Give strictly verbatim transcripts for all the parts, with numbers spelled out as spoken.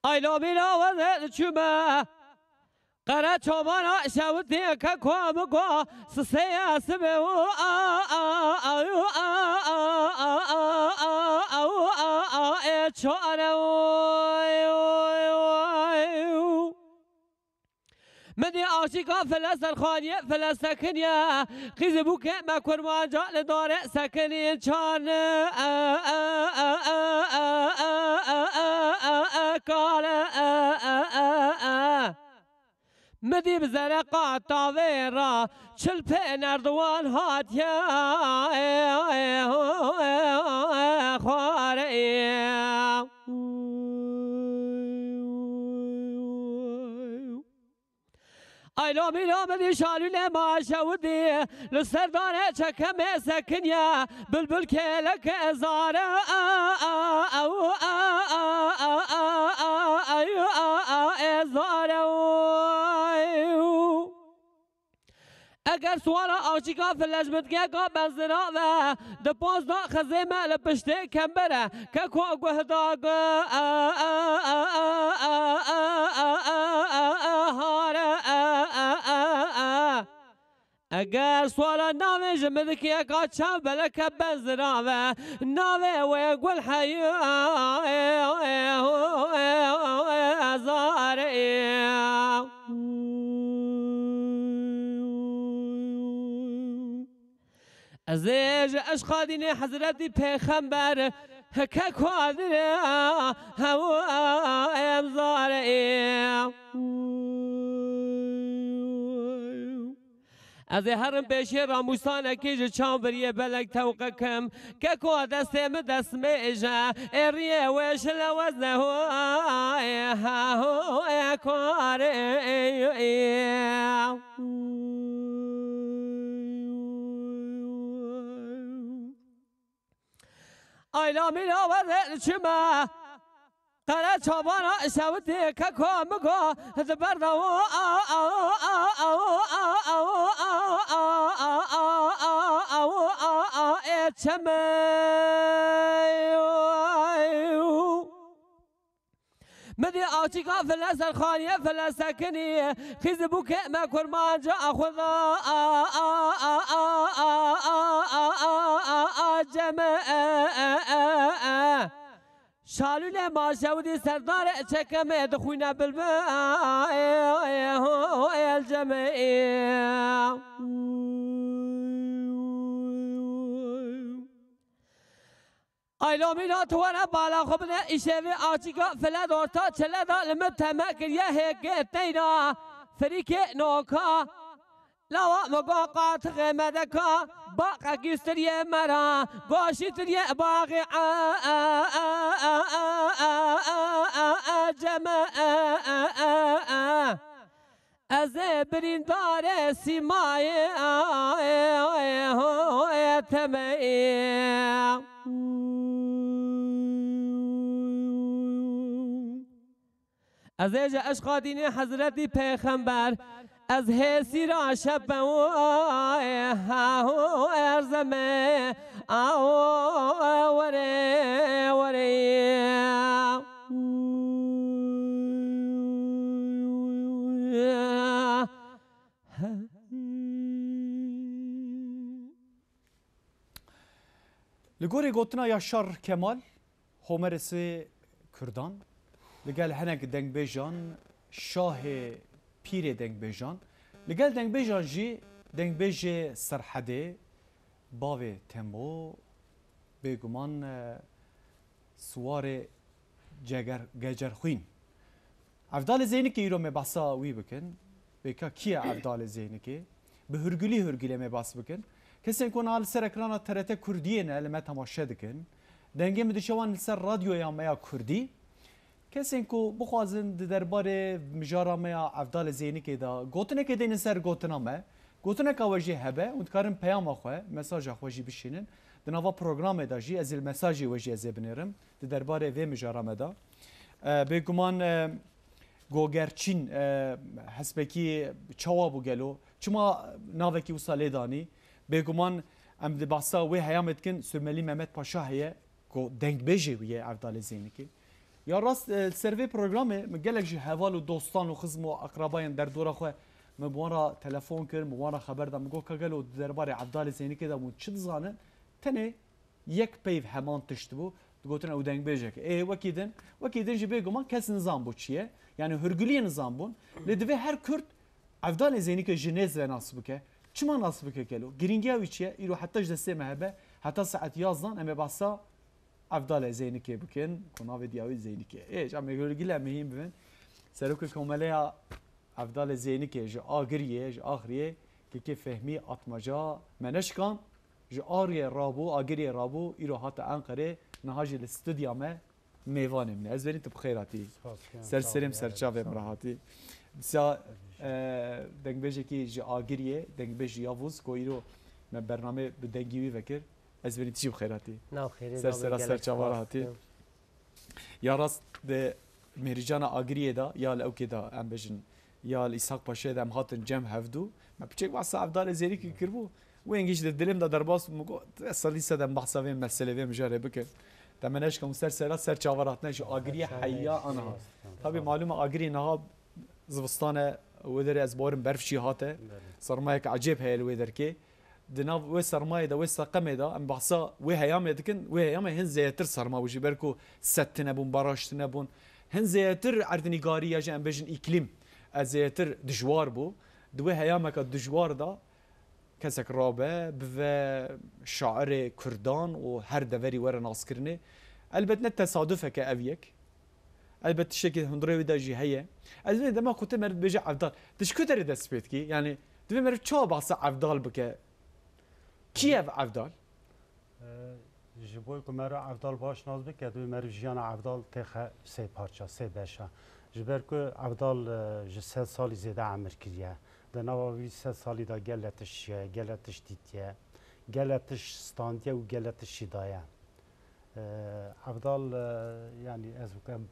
Ay lomîna weze diçûme. Qere çobana şewitê keko min go siseya sibê û a a a a a a a a a a ê çare oy oy oy. Min dî aşîka file serxaniyê file sekiniye. Qîzî bûkê me kurmanca li darê sekinî çarni kare. Min dî bi zereqa tavê re çil pê nerdiwan hatiye xwarê. Ay lomîna min dî şalûlê ma şewidî li ser darê çekemê sekiniye. Bilbil kêleke zare ew ê zare. Eger suwara aşîka filejmitgeka benzira ve di poz da xizê me li piştê kembere keko guh da gu hare. Eger suwara navê ji midikiyeka çav beleke benzira ve navê wê gul heye zarê. Ez ê ji eşqa dînê Hezretî Pêxember heke kuadire hew em zare. Ez ê herim pêşiyê ramûsanekî ji çav biriyê belek tewqe kim. Keko destê min destmêje, ê riyê wê şile wezne ho, ê ha ho, ê kore, ê, ê. Ay lamîna were çime. Qere çavana şewitê keko min go di ber de ê çeme. Min dî aşîka file serxaniyê file sekinî. Xîzî bûkê me kurmanca xwe da ceme. Şalûlê ma şewidî serdarê çekemê dixwîne bilbil el cemê. Ay lomîna tu were bala xwe bide îşevê aşîka file dorta çile da li min teme kiriye hêkê teyna firîkê noka. Lawa me go qatixê me deka, baqekî stiriyê me ra, goşî tiriyê baxê ceme. Ez ê birîndarê sîmayê temeyê. Ez ê ji eşqa dînê Hezretî Pêxember, ez hêsîra şepe û erzeme, aw were, were. Li gorî gotina Yaşar Kemal, Homerê sê Kurdan, li gel hinek dengbêjan, şahê pîrê dengbêjan, li gel dengbêjan jî dengbêjê Serhedê, bavê Temo, bêguman, e, Siwarê Ceger-, Gecerxwîn. Evdalê Zeynikê îro me behsa wî bikin. Bêka kî ye Evdalê Zeynikê? Bi hurgulî hurgulê me behs bikin. Kesên ku niha li ser ekrana T R T Kurdiyê ne, li me temaşe dikin. Dengê min diçe wan li ser radyoya me ya Kurdî. Kesên ku bixwazin di derbarê mijara me ya Evdalê Zeynikê de gotinekê deynin ser gotina me, gotineka we jî hebe, hûn dikarin peyama xwe, mesaja xwe jî bişînin. Di nava programê de jî ez ê li mesajê we jî ez ê binêrim. Di derbarê vê mijara me de. E, bêguman, e, Gogerçîn, e, hespekî çawa bû gelo? Çima navekî wisa lê danî? Bêguman em di behsa wê heyamê dikin, Surmelî Mehmet Paşa heye, ku dengbêjê wî ye Evdalê Zeynikê. Ya rast, e, li ser vê programê min gelek ji heval û dostan û xizm û akrabayên derdora xwe, min bi wan re telefon kir, min wan re xeber da, min got, ka gelo di derbarê Evdalê Zeynikê de hûn çi dizanin? Tenê yek peyv heman tişt bû, digotin ew dengbêjek e. Ê, wekî din, wekî din jî bêguman kes nizan bû çi ye. Yani hurguliyê nizan bûn. Lê divê her Kurd Evdalê Zeynikê ji nêz ve nas bike. Çima nas bike gelo? Girîngiya wî çi ye? Îro heta ji destê me hebe, heta saet yazdan em ê behsa Evdalê Zeynikê bikin, ku navê diya wî Zeynikê. Ê, ca me hurgile mihîm bibin. Serokê Komeleya Evdalê Zeynikê ji Agiriyê, ji Axriyê, Kekê Fehmî Atmaca Meneşkan, ji Ariyê rabû, Agiriyê rabû, îro hate Enqerê, niha jî li stûdya me mêvanê min e. Ez benî tu bi xêr hatî. Spas, Ser sağ serê ol, min, ser çavê min re hatî. Sağ ol. Siya, e, dengbêjekî ji Agiriyê, dengbêj Yavuz, ku îro me bername bi dengî wî vekir. Ez benî tu jî bi xêr hatî. Nav xêrê, Ser nav sera, ser gelek çava re spas. Hatî. Ya rast di Mêrîcana Agiriyê de, ya li ewkê de, em bêjin, ya li Îshak Paşayê de em hatin cem hevdû. Me piçek behsa Evdalê Zêrîkî kiribû. Wê hingî jî di dilê min de derbas bû, min got, "Te salî sedem behsa vê meselê vê mijarê bikin." Te me neşkam ser sera ser çava re hatine ji Agiriyê heya aniha. Tabî malûm e Agiriyê niha zivistan e, wê derê ez bawerim berf jî hate. Belê. Sermayek ecêb heye li wê derkê. Di nav wê sermayê de, wê seqemê de em behsa wê heyamê dikin, wê heyamê hin zêdetir serma bû, ji ber ku sed tune bûn, baraj tune bûn. Hin zêdetir erdnîgarî ya jî em bêjin îklîm, e, zêdetir dijwar bû. Di wê heyameke dijwar de kesek rabe, bive şairê kurdan û her deverî were naskirinê. Elbet ne tesadufeke ev yek. Elbet tiştekî hundirê wî de jî heye. Ez vê dema ku te meriv dibêje Evdal. Tu ji ku derê dest pê dikî? Yani divê meriv çawa behsa Evdal bike? Kî ye ev Evdal? Ee, ji bo ku meriv Evdal baş nas bike, divê meriv jiyana Evdal têxe sê parça, sê beşa. Ji ber ku Evdal, e, ji sed salî zêde emir kiriye. Di nava vî sed salî de gele tişt çiye, gele tişt dîtiye, gele tişt standiye û gele tişt jî daye. Ee, Evdal, e, yani ez bikem,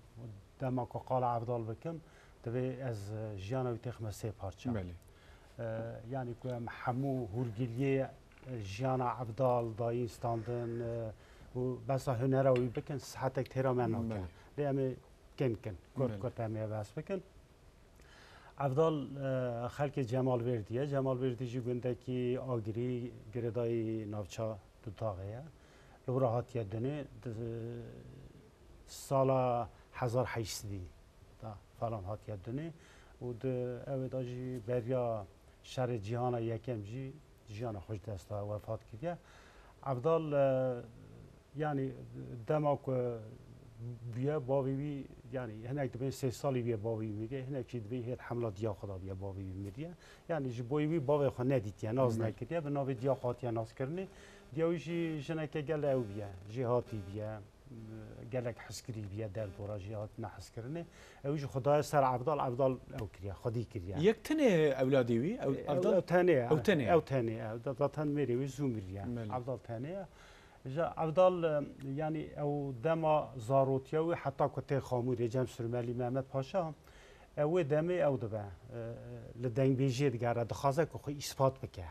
dema ku qala Evdal bikim, divê ez, e, jiyana wî têxime sê parça. Belê. Ee, yani ku em hemû hûrgiliyê, e, jiyana Evdal, dayîn standin, e, û besa hunera wî bikin, saetek têra me nake. Belê. Lê em ê kin kin, kurt Belê. Kurt em ê behs bikin. Evdal, e, xelkê Cemal Vêrdî ye. Cemal Vêrdî jî gundekî Agirî, girêdayî navça Dutaxê ye. Li wir hatiye dinê, di sala hezar heşt sedî de falan hatiye dinê û di ew ê de jî beriya şerê cîhana yekem jî jiyana xwe ji dest da, wefat kiriye. Evdal, e, Yani dema ku bûye bavê wî, yani hinek dibên sê salî bûye bavê wî miriye, hinek jî dibên hêt hemla diya xwe da bûye bavê wî miriye. Yani ji bo wî bavê xwe nedîtiye, nas Belê. Nekiriye, bi navê diya xwe hatiye naskirinê. Diya wî jî jineke gele ew bûye, jêhatî bûye, gelek hizkirî bûye, derdora jêhatî nehiskirinê. Ew jî xwe daye ser Evdal, Evdal ew kiriye, xwedî kiriye. Yek tenê ewladê wî, ew, Ew, Evdal? Ew tenê ye. Ew tenê ye. Ew tenê ye. Ew da-, zaten mêrê wî zû miriye. Belê. Evdal tenê ye. Ji Evdal, e, yanî ew dema zarotiya wî heta ku tê Xamûrê cem Surmelî Mehmet Paşa, e, wê demê ew dibe, e, li dengbêjiyê digere, dixwaze ku xwe îspat bike.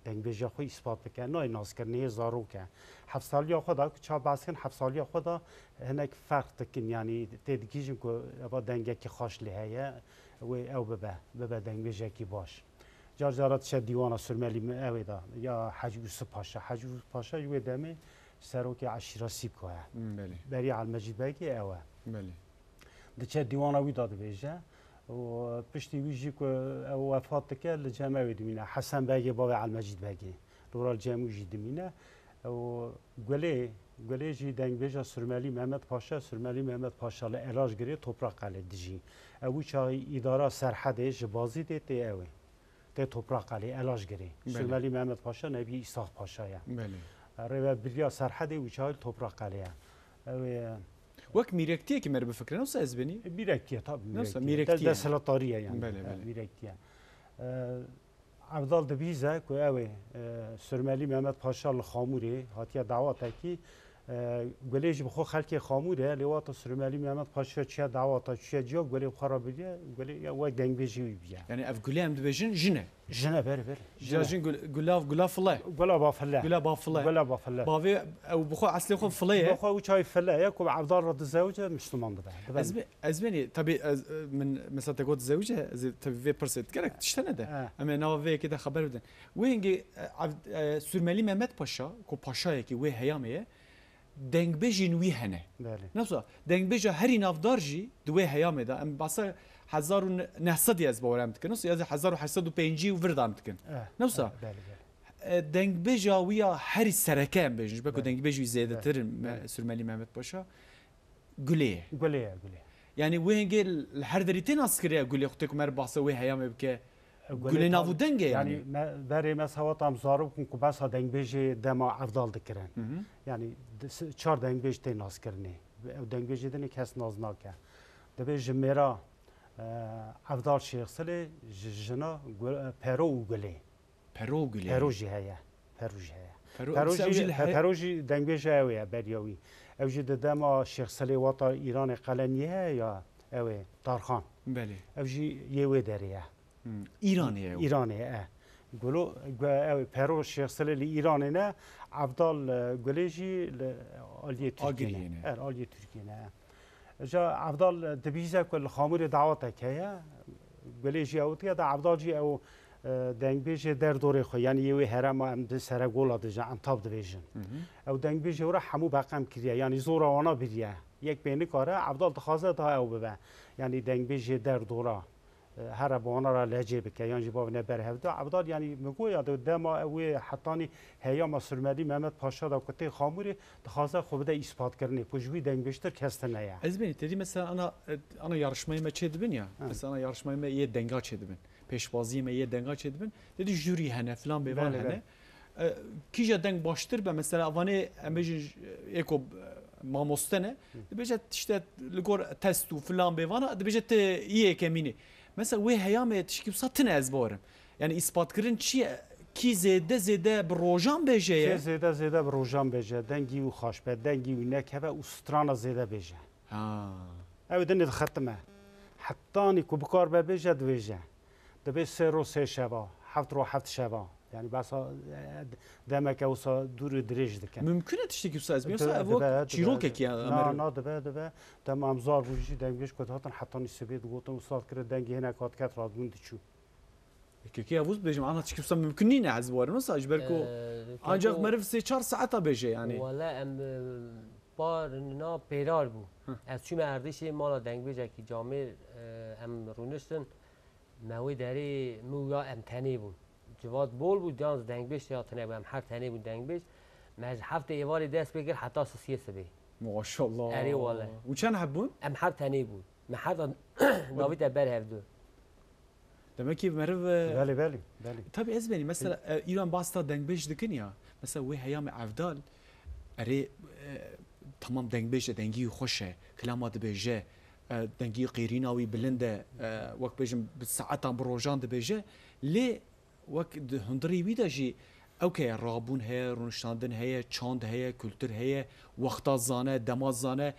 Dengbêjiya xwe îspat bike. Nayê naskirinê, yê zarok e. Heft saliya xwe da, ku çav behs kin, heft saliya xwe da hinek ferq dikin, yanî tê digihîjin ku eva dengekî xweş lê heye, wê ew bibe, bibe dengbêjekî baş. Car cara diçe dîwana Surmelî me-, ew ê da, ya Hecî Yûsif Paşa. Hecî Yûsif Paşa ji wê demê serokê eşîra Sîpko ye. Hmm, belê. Berî Elmecîd Begê ew e. Belê. Diçe dîwana wî da dibêje. Û piştî wî jî ku ew wefat dike, li cem ew ê dimîne. Hesen Begê bavê Elmecîd Begê. Li wir li cem wî jî dimîne. Û Gulê, Gulê jî dengbêja Surmelî Mehmet Paşa, Surmelî Mehmet Paşa li Elajgirê Toprak Qelê dijî. Ew wî çaxî îdara Serhedê ji Bazîdê tê ew ê. Tê Toprak Qelê, Elajgirê. Belê. Surmelî Mehmet Paşa nebî Îshak Paşa ye. Belê. Rêvebiriya Serhedê wî çaxî li Toprak Qelê ye. Ew ê Wek mîrektiyekî me re bifikre, ne wisa ez benî? Mîrektiye, tabii, Ne wisa mîrektiye. Mîrektiye. De-, desthilatdarî ye yani. Belê, belê. Mîrektiye. E, Evdal dibihîze ku ew ê, e, Surmelî Mehmet Paşa li Xamûrê hatiye dawetekî, E, Gulê jî bi xwe xelkê Xamûr e, lê wata Surmelî Mehmet Paşa çiya dawata, çiya ciya Gulê bi xwe re biriye, Gulê ya wek dengbêjê wî biriye. Yani ev Gulê em dibêjin jin e. Jin e, berê, berê. Jin e. Jin gul, gula, gula file. Gula bafile. Gula bafile. Gula bafile. Bavê ew bi xwe eslê xwe file ye. Bi xwe ew çay file ye, ku bi Evdal re dizewice Müslüman dibe. Dibe. Ez be-, ez benî, tabii ez, e, min mesela te got zewice, ez ê tabii vê pirsê gerek tiştene de. He. Em ê nava vê yekê de xeber bidin. Wê hingê, e, Evd-, e, Surmelî Mehmet Paşa, ku paşayekî wê heyamê ye, dengbêjên wî hene. Belê. Ne wisa, dengbêja herî navdar jî di wê heyamê de, em behsa hezar û neh sed ez bawer em dikin, wisa ya hezar û heşt sed û pêncî û vir de em dikin. Eh, ne wisa, eh, belê, belê. E, dengbêja wî ya herî sereke em bêjin, ji ber ku, belê, dengbêj wî zêdetir in, belê, me-, Surmelî Mehmet Paşa, Gulê ye. Gulê ye, Gulê. Yani wê hingê li her derî tê naskiriye Gulê, xwe tê ku me re behsa wê heyamê bike. Gulê, gulê nav û deng e yani. Yani me, berê me sewata em zarok bûn ku behsa dengbêjê dema Evdal dikirin. Hı hı. Yani di-, s-, çar dengbêj tê naskirinê. Ew dengbêjê din ê kes nas nake. Dibê ji mêra, e, Evdal Şêxsilê, ji jina Gu-, e, Pero û Gulê. Pero û Gulê. Pero jî heye. Pero jî heye. Pero, Pero jî, ew jî li he-, Pero jî dengbêja ew ye, beriya wî. Ew jî di dema Şêxsilê wata Îranê Qeleniyê heye ya ew ê Tarxan. Belê. Ew jî yê wê derê ye. Hmm. Îranê ye ew. Îranê ye, e. Gulo, gu-, ew, Pero Şêxsilê li Îranê ne, Evdal, e, Gulê jî li aliyê Tirkiyê ne. Agiriyê ne. Er, aliyê Tirkiyê ne. Ca Evdal, e, dibîze ku li Xamûrê dawetek heye. Gulê jî ew diye, da Evdal jî ew, e, dengbêjê derdorê xwe, yanî yê wê herema em di Seregola dibêjin, Entab dibêjin. Hı hı. Ew dengbêjê wira hemû beqem kiriye, yanî zora wana biriye. Yek pê nikare, Evdal dixwaze daha ew bibe. Yanî dengbêjê derdora. E, here bi wana re lecê bike, yan jî bavine ber hevdu. Evdal, yanî min got ya, di dema wê hetanî heyama Surmelî Mehmet Paşa da ku tê Xamûrê, dixwaze xwe bide îspatkirinê, ku ji wî dengbêjtir kes tune ye. Ez bênî, te dî mesela ana, ana yarışmayê me çê dibin ya, ha, mesela ana yarışmayê me yê denga çê dibin, pêşbaziyê me yê denga çê dibin, te dî jûrî hene, filan bêvan, belê, hene. Belê. E, kîja deng baştir be, mesela, vanê, em bêjin, ê ku, e, mamoste ne, hı, dibêje tişte li gor test û filan bê vana, dibêje ti yê yekemînî. Mesela, wê heyamê tişkî wisa tine ez bawerim. Yani, îspatkirin çi ye? Kî zêde zêde bi rojan bêje ye? Kê zêde zêde bi rojan bêje, dengî wî xweş be, dengî wî nekeve û strana zêde bêje. Ha. Ew dinê dixetime. Hetanî ku bikar be bêje, dibêje. Dibê sê ro sê şeva, heft ro heft şeva. Yani behsa, e, demeke wisa dûr û dirêj dike. Mümkün e tiştekî wisa ez bî, wisa ev wek çîrokekî ya, na, Emer. Na, dibe, dibe. Dema em zar bû jî dengbêj ku dihatin hetanî sibê digotin, wisa dikire dengê hinek hat ket radibûn diçû. Kekê ev wisa bêjim, ana tiştekî wisa mümkün nîne ez bawerim, wisa ji ber ku, e, ancak meriv sê çar saeta bêje yani. Wala em, e, par na pêrar bû. Hı. Ez çûme erdîşê mala dengbêjekî camêr, e, em rûniştin. Me wê derê min û ya em tenê bûn. Civat bol bû, can ji dengbêj tê ya tune bû. Em her tenê bûn dengbêj. Me ji heftê êvarê dest pê kir heta sisiyê sibê. Maşallah. Erê wele. Û çend heb bûn? Em her tenê bûn. Me her da davîte ber hevdu. Demek ki meriv, e, belê, belê, belê. Tabii ez benî. Mesela, e, îro em basta dengbêj dikin ya. Mesela wê heyamê Evdal, erê, e, tamam dengbêj e, dengî wî xweş e, kilama dibêje, e, dengî qêrîna wî bilind e, e, wek bêjim bi saetan, bi rojan dibêje, lê wek di hundirê wî de jî ewke ye, rabûn heye, rûniştandin heye, çand heye, kultur heye, wexta zane, dema zane,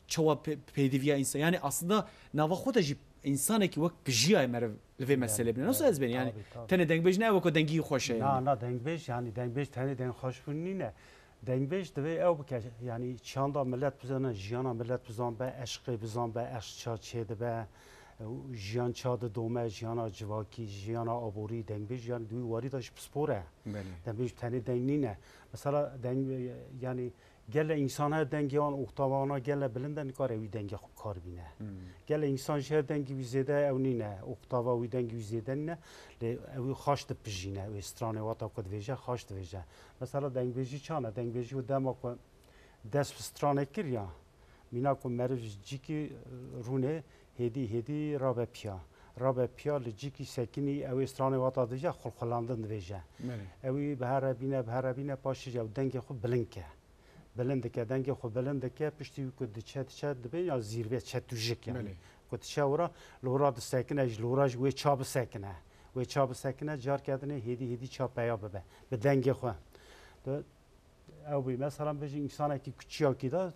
çawa pê-, pêdiviya însan. Yani aslında nava xwe de jî însanekî wek pijiya ye meriv li vê meselê bine. Nasıl ez bênim? Yani tenê dengbêj ne ew ku dengî xweş e yani. Na, na, dengbêj, yani dengbêj tenê deng xweş bûn nîne. Dengbêj divê ew bike, yani çanda millet bizane, jiyana millet bizan be, eşqê bizan be, eşq ça çê dibe, jiyan ça didome, jiyana civakî, jiyana aborî, dengbêj yani di wî warî de jî pispor e. Belê. Dengbêj tenê deng nîne. Mesela deng, yani gele însan heye dengê wan, oktava wana gele bilind e, nikare wî dengê xwe kar bîne. Hmm. Gele însan jî heye dengê wî zêde ew nîne, oktava wî dengê wî zêde nîne, lê ew wî xaş dipijîne, wê stranê wata ku divêje, xaş divêje. Mesela dengbêjî çan e? Dengbêjî wê dema ku dest bi stranê kir ya, mîna ku meriv ji cîkî, e, rûnê hêdî hêdî rabe piya. Rabe piya li cîkî sekinî ew ê stranê wata dibêje, xulxulandin dibêje. Belê. Ew ê bi here bîne, bi here bîne, paşê jî ew dengê xwe bilind ke. Bilind dike, dengê xwe bilind dike, piştî wî ku diçe, diçe dibê ya zîrve çetûjik yani. Belê. Ku diçe wira, li wira disekine, ji li wira jî wê ça bisekine. Wê ça bisekine, carke dinê hêdî hêdî ça peya bibe. Bi dengê xwe. Di-, Ew bî, mesela bêjin, însanekî ku çiyakî de,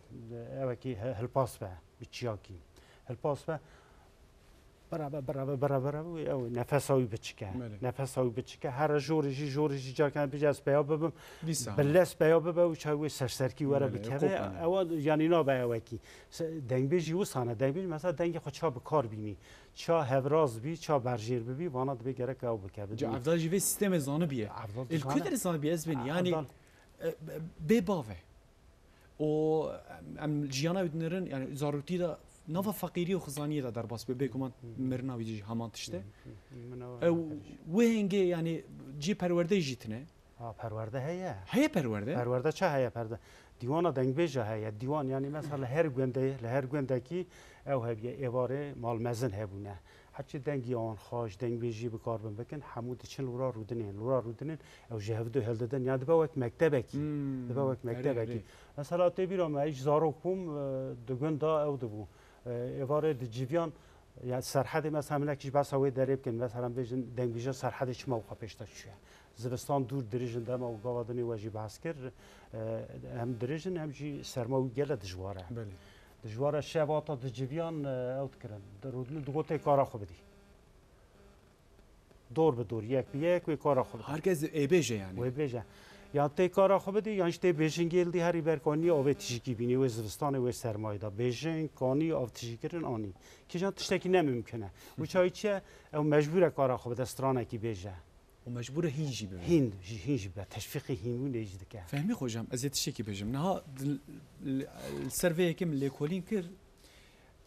ewekî hi-, hilpas be, bi çiyakî. Hilpas be, bireve, bireve, bireve, bireve, ew nefesa wî biçik e. Belê. Nefesa wî biçik e. Here jorê jî, jorê jî carkene bêje ez peya bibim. Dîsa. Bi lez peya bibe û çav wê serserkî were Belê, bikeve. Ew, yanî nabe ewekî. Se-, dengbêjî wisa ne. Dengbêjî mesela dengê xwe ça bi kar bînî. Ça hevraz bî, ça berjêr bibî, vana dibê gerek ew bike. Ca Evdal jî vê sîstemê zanibiye. Evdal Ê, li ku dizane. Derê zanibiye ez bênî? Yanî, Evdal. e, e, bê bav e. O, em, em jiyana wî dinêrin, yani zarokî de nava feqîrî û xizaniyê de derbas be. Bêguman Hmm. mirina wî jî heman tişt e. Hmm, hmm, hmm. Min ew Ew wê hingê, yani cî perwerdeyê jî tine. Ha, perwerde heye. Heye perwerde? Perwerde ça heye perde? Dîwana dengbêja heye. Dîwan, yani mesela li her gundê, li her gundekî ew hebiye, êvarê malmezin hebûne. Heçî dengî an xweş, dengbêjî bi kar bin bikin, hemû diçin li wira rûdinên, li wira rûdinên, ew ji hevdu hildidin. Ya dibe wek mektebekî. Hmm, Dibe wek erê, mektebekî. erê. Mesela tê bîra me, îş zarok bûm, e, di gund da ew dibû. E, êvarê di civiyan, ya Serhedê mesela hinek jî behsa wê derê bikin. Mesela em bêjin dengbêja Serhedê çima wiha pêş de çûye. Zivistan dûr dirêj in dema û gava dinê we jî behs kir. E, hem dirêj in hem jî serma wî gele dijwar e. Belê. Dijwar e, şev hata diciviyan, e, ew dikirin. Di rûdinê digot tê kara xwe bidî. Dor bi dor, yek bi yek wê kara xwe bidî. Her kes ê bêje yani. Wê bêje. Yan tê kara xwe bidî, yan jî tê bêjingê li dî herî ber kanî avê tijîkî bînî, wê zivistanê, wê sermayê de. Bêjing, kanî, av tijîkirin, anî. Kîjan tiştekî ne mimkun e. Û çayî çi ye? Ew mecbûr e kara xwe bide stranekî bêje. Û mecbûr e hîn jî bibe. Hîn jî, hîn jî bibe. Teşvîqê hînbûnê jî dike. Fehmî xocam, ez ê tiştekî bêjim. Niha di-, li, li ser vê yekê min lêkolîn kir.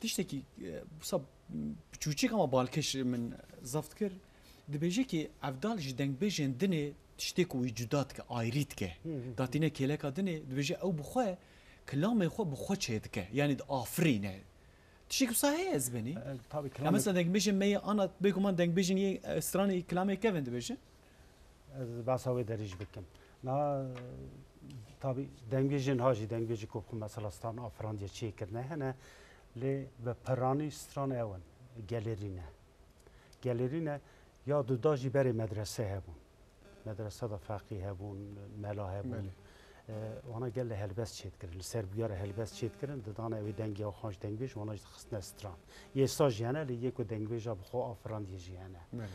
Tiştekî, e, wisa çûçik ama balkêş min zeft kir. Dibêje ki Evdal ji dengbêjên dinê tiştê ku wî cuda dike, ayrî dike. Hı hı. Datîne kêleka dinê, dibêje ew bi xwe, kilamê xwe bi xwe çê dike. Yani diafirîne. Tiştek wisa heye ez benî? E, tabii, Ya kilamê mesela dengbêjên me yê ana bêguman dengbêjên yê, e, stranê kilamê kevin dibêjin? Ez behsa wê derê jî bikim. Na, tabii, dengbêjên ha jî, dengbêjî ku xwe mesela stran afirandiye çêkirine hene, lê bi piranî stran ew in, gelêrî ne. Gelêrî ne, ya duda jî berê medrese hebûn. Medrese de feqî hebûn, mela hebûn. Belê. E, wana gel li helbest çêdikirin, li ser bûyera helbest çêdikirin, didane wê dengê xweş dengbêj, wana jî dixistine stran. Yê sa jî hene, lê yê ku dengbêja bi xwe afirandiye jî hene. Belê.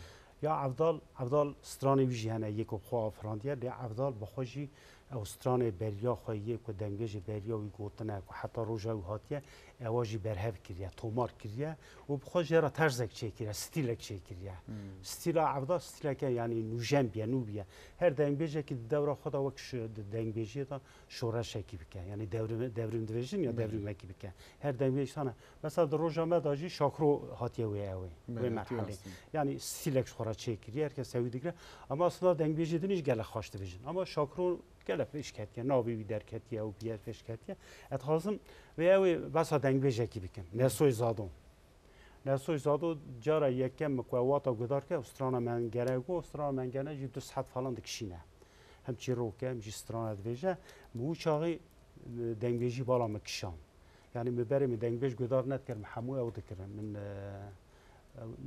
Ya Evdal, Evdal stranê wî jî hene yê ku bi xwe afirandiye, lê Evdal bi xwe jî ew stranê beriya xwe yê ku dengbêjê beriya wî gotine ku heta roja wî hatiye, ewa jî berhev kiriye, tomar kiriye û bi xwe jê re terzek çêkiriye, stîlek çêkiriye. Hmm. Stîla Evdal stîleke, yanî nûjen biye, nû biye. Her dengbêjekî di dewra xwe de wek şi-, di dengbêjiyê de şoreşekî bike. Yanî devrim, devrim dibêjin ya Belê. Devrimekî bike. Her dengbêj tane. Mesela di roja me de jî Şakiro hatiye wê ewê, Belê, wê hatiye merhelê. Astîn. Yanî stîlek ji xwe re çêkiriye, her kes ewî digire. Ama aslında dengbêjê din jî gelek xweş dibêjin. Ama Şakiro gelek pêş ketiye, navê wî derketiye û bûyer pêş ketiye. Ez dixwazim wê ewê behsa dengbêjekî bikim. Nesoy Zado. Nesoy Zado cara yekem min ku ew wata guhdar kir, ew strana Mengene got, strana Mengene jî du saet falan dikişîne. Hem çîrok e, hem jî strana dibêje. Min wî çaxî, e, dengbêjî bala min kişand. Yanî min berê min dengbêj guhdar nedikir, min hemû ew dikirin. Min, e,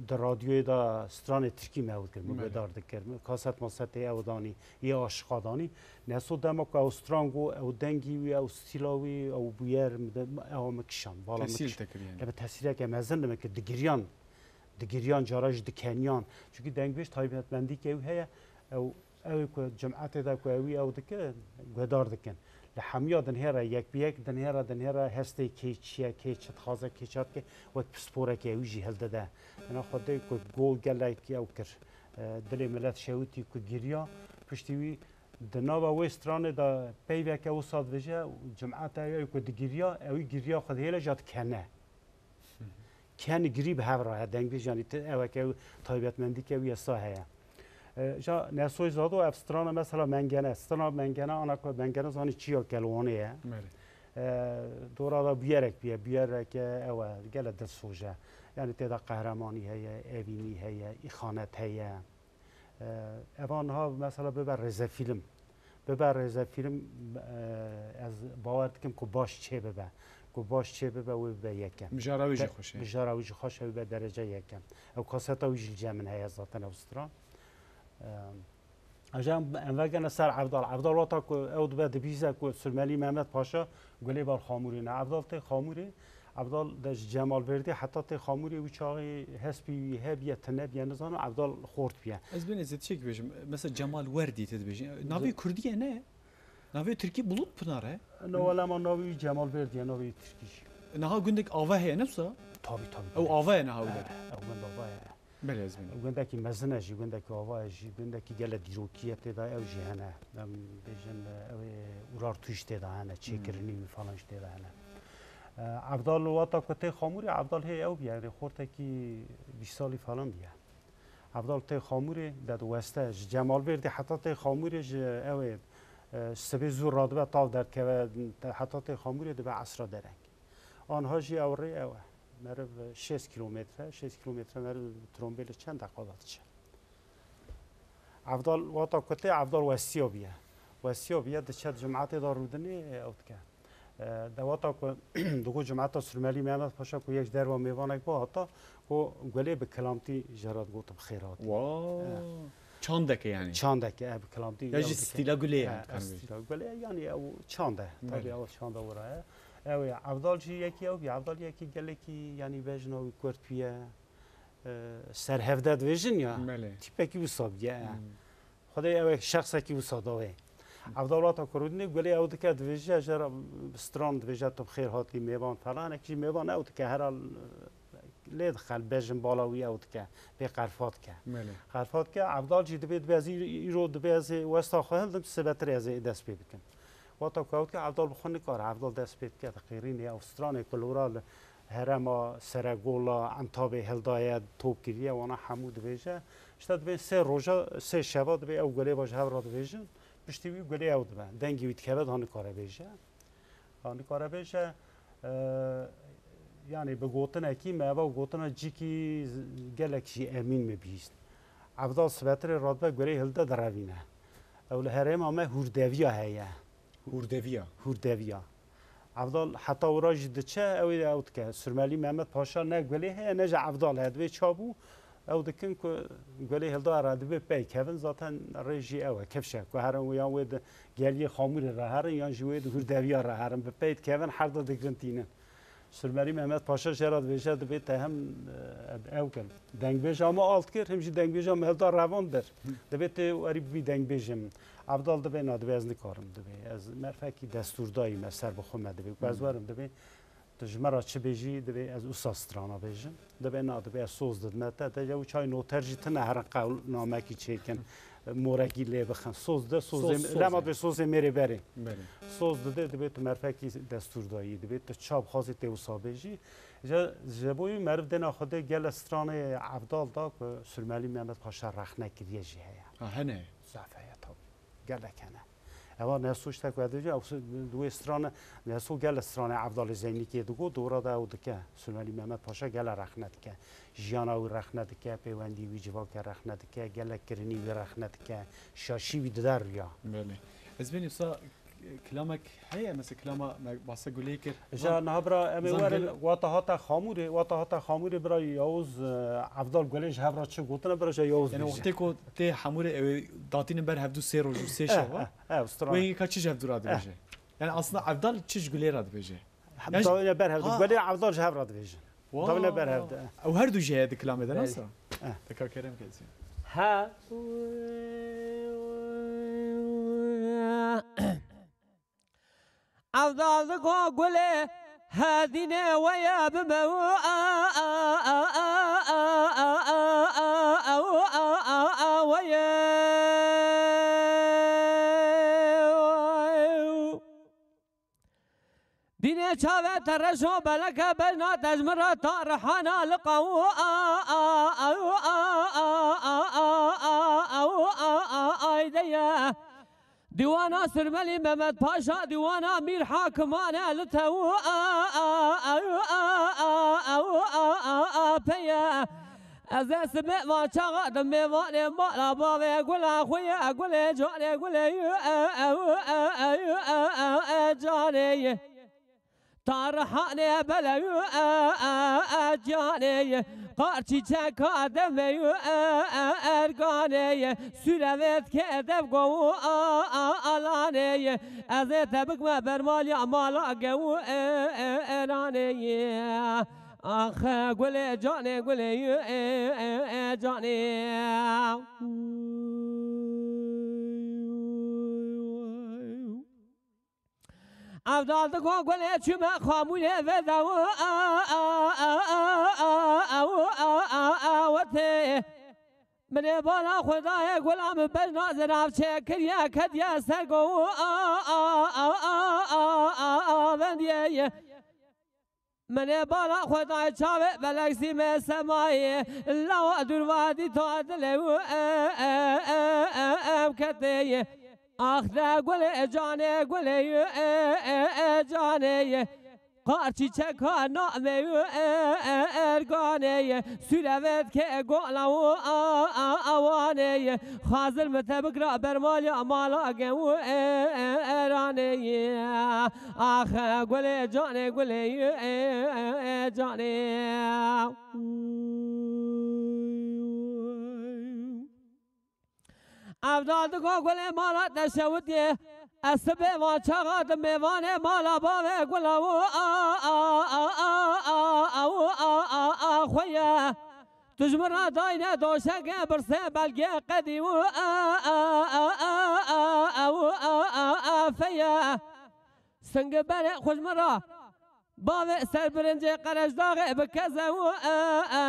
di radyoyê de stranê tirkî me ew dikir, min Belê. Guhdar dikir. Min kaset masetê ew danî, yê aşiqa danî. Neso dema ku ew stran got, ew dengî wî, ew stîla wî, ew bûyer, min de, ew min kişand, bala min Tesîr kişand. Te kir yani. Ev tesîreke mezin li min kir, digiriyan, digiriyan, cara jî dikeniyan. Çunkî dengbêj taybetmendîkê wî heye, ew, ew ê ku cimetê de ku ewî ew dike, guhdar dikin. Li hemiya dinhêre, yek bi yek dinhêre, dinhêre hestê kê çi ye, kê çi dixwaze, kê çi dike, wek pisporeke ewî jî hildide. Ena Xwedê ku gol gelek ew kir, e, dilê milet şewitî ku giriya, piştî wî Di nava wê stranê de peyveke wisa dibêje, cimeta ew ku digiriya, ewî giriya xwe dihêle ja dikene. Ken girî bi hev re heye, dengbêj yanî ti-, eweke ew taybetmendîke wî yesa heye. E, ja Nesoy Zado ev strana mesela Mengene, strana Mengene, ana ku Mengene zanî çiya kelwanê ye. Belê. E, dora da bûyerek bûye, bûyereke ew e, gele dilsoz e. Yanî tê de qehremanî heye, evînî heye, îxanet heye. E, eva niha mesela bibe rêzefîlm. Bibe rêzefîlm, e, ez bawer dikim ku baş çê bibe. Ku baş çê bibe, wê bibe yekem. Mijara wê jî Be-, xweş e. Mijara wî jî xweş e, wê bibe derece yekem. Ew kaseta wî jî li cem min heye zaten ew stran. E, Eja em vegene ser Evdal. Evdal wata ku ew dibe dibîze ku Surmelî Mehmet Paşa gulê bar Xamûrê ne. Evdal tê Xamûrê, Evdal de ji Cemal Berdî heta tê Xamûrê wî çaxê hespî wî hebiye, tine biye, nizanim, Evdal xort biye. Ez bênê zêde çêkî bêjim. Mesela Cemal Werdî tê dibêjin. Navê Kurdî ye ne? Navê Tirkî Bulut Pınar e? No, wela ma navê wî Cemal Berdî ye, navê wî Tirkî jî. Niha gundek Ava heye ne wisa? Tabî, tabî, Ew tabî. Ava ye niha wile. He, ew gund Ava ye. Belê, ez bînim. Gundekî mezin e jî, gundekî ava ye jî, gundekî gelek dîrokî ye tê de, ew jî hene. Em bêjin, ew ê Urartu jî tê de hene, Hmm. çêkirinî wî falan jî tê de hene. E, Evdal wata ku tê Xamûrê, Evdal hê ew bî, yanî xortekî bîst salî falan bîye. Evdal tê Xamûrê de diweste, ji Cemalbêrdê heta tê Xamûrê ji ew ê, e, sibê zû radibe tav derdikeve, te-, heta tê Xamûrê dibe esra dereng. Anha jî ew rê ew e. Meriv şêst kîlometre, şêst kîlometre meriv bi trombêlê çend deqa de diçe. Evdal wata ku tê, Evdal westiya bûye. Westiya bûye, diçe di cimetê de rûdinê ew dike. E, de wata ku digot cimeta Surmelî Mehmet Paşa ku yek ji derva mêvanek bihata, ku gulê bi kilamtî jê re digot bi xêr hatî. Wa. E. Çandeke yani. Çandeke, e, bi kilamtî Ya ew jî dike. Stîla gulê yani, E, dikare bêjin. Stîla gulê, yani ew çand e. Tabii Belê. Ew çanda wira ye. Ew ê, Evdal jî yekî ew bî. Evdal yekî gelekî, yani bejna wî kurt bîye. E, serhevde dibêjin ya. Belê. Tîpekî wisa bîye. Hmm. Xwedê ew ê şexsekî wisa dawê. Evdal wata ku rûdinê gulê ew dike dibêje, jê re bi stran dibêje tu bi xêr hatî mêvan falan. Ekî jî mêvan ew dike, her al, e, lê dixe, bejin bala wî ew dike, pê qerfa dike. Belê. Qerfa dike, Evdal jî dibê, dibê ez î-, îro dibê ez ê westa xwe hildim, sibetir ez ê dest pê bikim. Wata ku ew dike, Evdal bi xwe nikare, Evdal dest pê dike, diqêrînê ew stranê ku li wira li herêma Seregola Entabê hildaye, top kiriye, wana hemû dibêje. Îşte dibê sê roja, sê şeva dibê ew gulê va ji hev re dibêjin, piştî wî gulê ew dibe. Dengê wî dikeve, daha nikare bêje. Ha, nikare bêje, e, yani bi gotinekî me eva gotina cîkî z-, gelek jî emîn me bihîst. Evdal sibetirê radibe gulê hilde direvîne. Ew li herêma me hûrdeviya heye. Hûrdeviya? Hûrdeviya. Evdal heta wira jî diçe, ew ê ew dike. Surmelî Mehmet Paşa ne gulê heye, ne jî Evdal heye. Dibê çabû, ew dikin ku gulê hilda re dibê pey kevin, zaten rê jî ew e, kifş e, ku herin yan wê di geliyê Xamûrê re herin, yan jî wê di Hûrdeviya re herin, bi pey dikevin, her du digirin tînin. Surmerî Mehmet Paşa jê re dibêje, dibê te hem, e, ew kir. Dengbêja me alt kir, him jî dengbêja me hilda revan bir. Dibê tê werî bibî dengbêjê min. Evdal dibê na, dibê ez nikarim, dibê. Ez merfekî destûrdayî me, ser bi xwe me dibê. Ku ez werim dibê. Tu ji me re çi bêjî, divê ez wisa strana bêjim. Divê na, divê ez soz didime te. Te ew çay noter jî tune herin qewl namekî çêkin, morekî lê bixin. Soz de, sozê Soz, soz lema e. Divê sozê mêrê berê. Belê. Soz dide, divê tu merfekî destûr dayî, divê tu ça bixwazî tê wisa bêjî. Ji, ji bo wî meriv dêna Xwedê gele stranê Evdal da ku Surmelî Mehmet Paşa rexne kiriye jî heye. Ha, hene. Zaf heye tabi. Gelek hene. Ewa Neso işte ku ez dibêjim, ew si-, di wê strana Neso gele stranê Evdalê Zeynîkê digot, dora da ew dike. Surmelî Mehmet Paşa gele rexne dike. Jiyana wî rexne dike, pêwendî wî civakê rexne dike, gelek kirinî wî rexne dike, şaşî wî dide riya. Belê. Ez bênî wisa kilamek heye, mesela kilama me bahse Gulê kir. Ja niha bira em ê Zan werin, Gulê- wata hata Xamûrê, wata hata Xamûrê bira Yavuz, e, Evdal Gulê ji hev re çi gotine bira ja Yavuz Yani bêje. Wextê ku tê Xamûrê ew ê datînin ber hevdû sê roj û sê Eh, şev e. Eh, eh, Australya. Wê yekî ka çi ji hevdû re dibêje? Eh. Yani aslında Evdal çi ji Gulê re dibêje? Hem Yani tavine ber hevdû. Ha. Gulê Evdal ji hev re dibêje. Wow. Tavine ber hevdû. Ew her du jî heye di kilamê de, Belê. Nasıl? Eh. Te ka kerem ke ezî. Ha. Evdal digo Gulê hedîne weye bime. Weye. Dînê çave te reşo beleke bejna te ji min re tarihana liqa û a, a, a, a, a, a, a, a, a, a, a, a, a, ayde ye. Dîwana Sirmelî Mehmet Paşa, dîwana Mîr Hakiman e li te û a, a, a, a, a, a, a, a, a, a, peye. Ez ê sibê van çaxa di mêvanê mala bavê gula xwe ye, gulê canê, gulê canê ye. Tarhanê belew e, e, e, canê, qar çîçeka demê e, e, erganê, sûrevêt ke devgo a, a, alanê, ez ê te bikme bermaliya mala gew e, e, eranê. Ax gulê canê gulê e, e, e, canê. Evdal diko gulê çûme xamûyê veda û a, a, a, wetê. Minê bala Xwedayê gula min bejna zirav çêkiriye ketiye ser go û a, a, a, a, a, a, vendiye. Minê bala Xwedayê çavê beleksî me semayê. Lawa dûrva dîta dilê û e, e, e, e, em ketê. Ax de gulê canê gulê e, e, e, canê. Qar çîçeka namê e, e, erganê. Sûrevêt ke gola û a, a, awanê. Xazir min te bikira bermaliya mala gew e, e, eranê. Ax gulê canê gulê e, e, e, canê. Evdal diko gulê mala te şewitiyê. Ez sibê van çaxa di mêvanê mala bavê gula û a, a, a, a, a, a, a, a, a, xwe ye. Tu ji min re dayne doşeke birsê belgê qedî û a, a, a, a, a, û a, a, a, feye. Singi berê xwe ji min re. Bavê ser birincê qereşdaxê bi keze û e, e, e,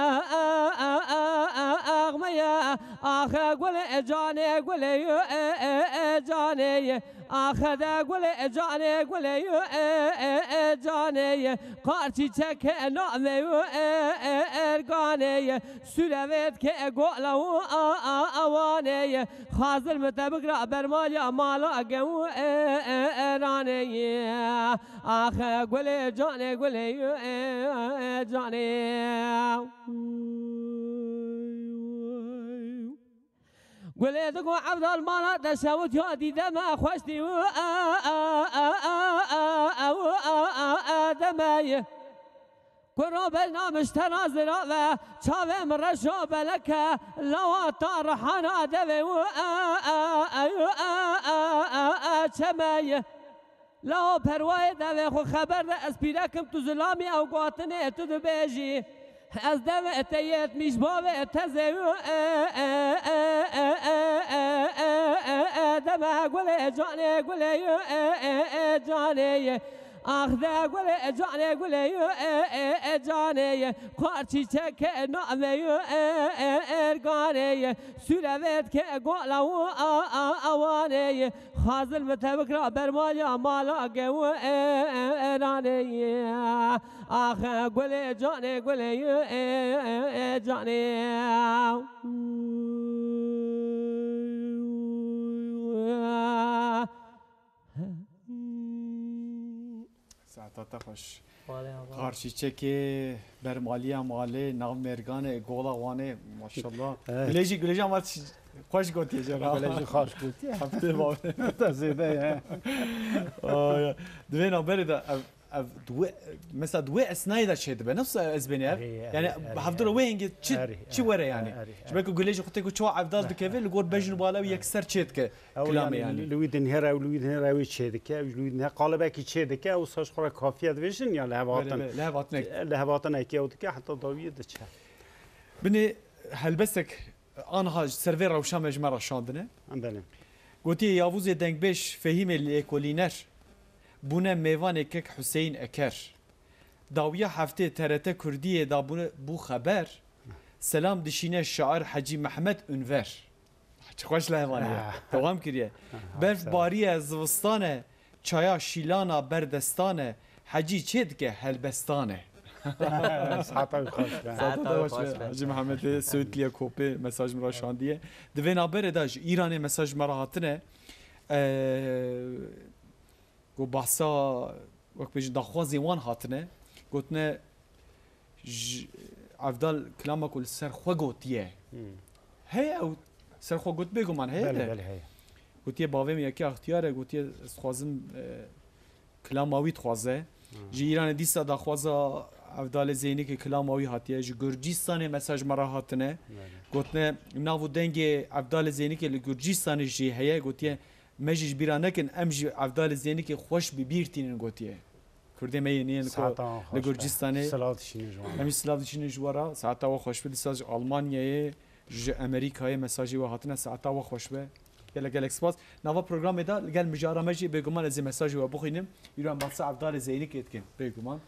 e, e, e, axmeye. Axe gulê canê gulê yu e, e, e, canê. Axe de gulê canê gulê yu e, e, e, canê. Qar çîçeke namê yu e, e, erganê. Sûrevêt ke gola û a, a, awanê. Xazir min te bikira bermaliya mala gew e, e, eranê. Axe gulê canê gulê yu e, e, canê. Gulê digo Evdal mala te şewit ya dîde me xweştî û e, e, e, e, e, e, e, e, e, demeye. Kuro bejna min ji te re zirave, çavê min reşo beleke, lawa ta rihana devê û e, e, e, e, e, e, e, çemeye. Lawa perwayê devê xwe xeber de ez pîrekim tu zilamî ew gotinê tu dibêjî. Ez devê te yetmîş bavê te zê û e, e, e, deme gulê canê gulê yu e, e, e, canê ye. Ax de gulê canê gulê yu e, e, e, canê ye. Qar çîçeke name yu e, e, erganê ye. Sûrevêt ke gola û a, a, awanê ye. Xazil min te bikira bermaliya mala gew e, e, eranê ye. Ax gulê canê gulê yu e, e, e, canê. Saeta te xweş. Qar çîçekê, bermaliya malê, nav mêrganê, gola Wanê, maşallah. Evet. Gulê jî, gulê jî ama xweş gotiye jê re. Gulê jî xweş gotiye. Heftê bavê. Te zêde ye. Ay, ay. Di vê navberê de ev, ev, di wê, mesela di wê esnayê de çêdibe. Nasıl ez bênî ev? Erê, erê, Yani erê, hevdûra erê. Wê hingê çi, Erê, çi erê, were yani? Erê, erê. Ji ber ku gulê jî xwe tê ku çawa Evdal dikeve, li gor bejn û bala wî yekser çêdike. Ew kilamê yani yani. Li wî dinhêre, ew li wî dinhêre wî çêdike, ew ji wî dinhê qalibekî çêdike, ew saç xwe re kafiye dibêjin ya li hev hatin. Belê, belê, li hev hatinek. Li hev hatinekî ew dike, heta dawiyê diçe. Binê helbestek anha ji ser vê rewşa me ji me re şandine. Em belê. Gotiye Yavuzê dengbêj Fehîmê lêkolîner bûne mêvanê kek Huseyîn Eker. Dawiya heftê T R T Kurdiyê da bû, bû xeber. Selam dişîne şair Hecî Mehmet Ünver. Çi xweş lehevaniye. Ah. Dewam kiriye. Ah, Berf sağ ol. Bariye, zivistan e, çaya şîlana berdestan e, Hecî çê dike helbestan e. Saeta wî xweş be. Saeta te xweş be. Hecî Mehmetê Söğütliye Kopê mesaj min re şandiye. Di vê navberê de ji Îranê mesaj me re hatine. Ee, Ku behsa, wek bêjin, daxwazên wan hatine, gotine, ji Evdal kilama ku li ser xwe gotiye. Hmm. Heye ew ser xwe got, bêguman heye Belê, de. Belê, heye. Gotiye, bavê min yekê extiyar e, gotiye, ez dixwazim, e, kilama wî dixwaze. Ji Îranê dîsa daxwaza Evdalê Zeynikê, kilama wî hatiye. Ji Gurcistanê mesaj me re hatine. Gotine, nav û dengê Evdalê Zeynikê li Gurcistanê jî heye. Gotiye, me jî ji bîra nekin, em jî Evdalê Zeynikê xweş bi bîr tînin, gotiye. Kurdê me yên, yên ku Saeta wan li xweş be. Gurcistanê. Silav dişînin ji wan. Em jî silav dişînin ji we re. Saeta we xweş be. Dîsa ji Almanyayê, ji Amerîkayê mesajê we hatine. Saeta we xweş be. Gelek gelek spas. Nava programê de li gel mijara me jî bêguman ez ê mesajê we bixwînim. Îro em behsa Evdalê Zeynikê dikin. Bêguman.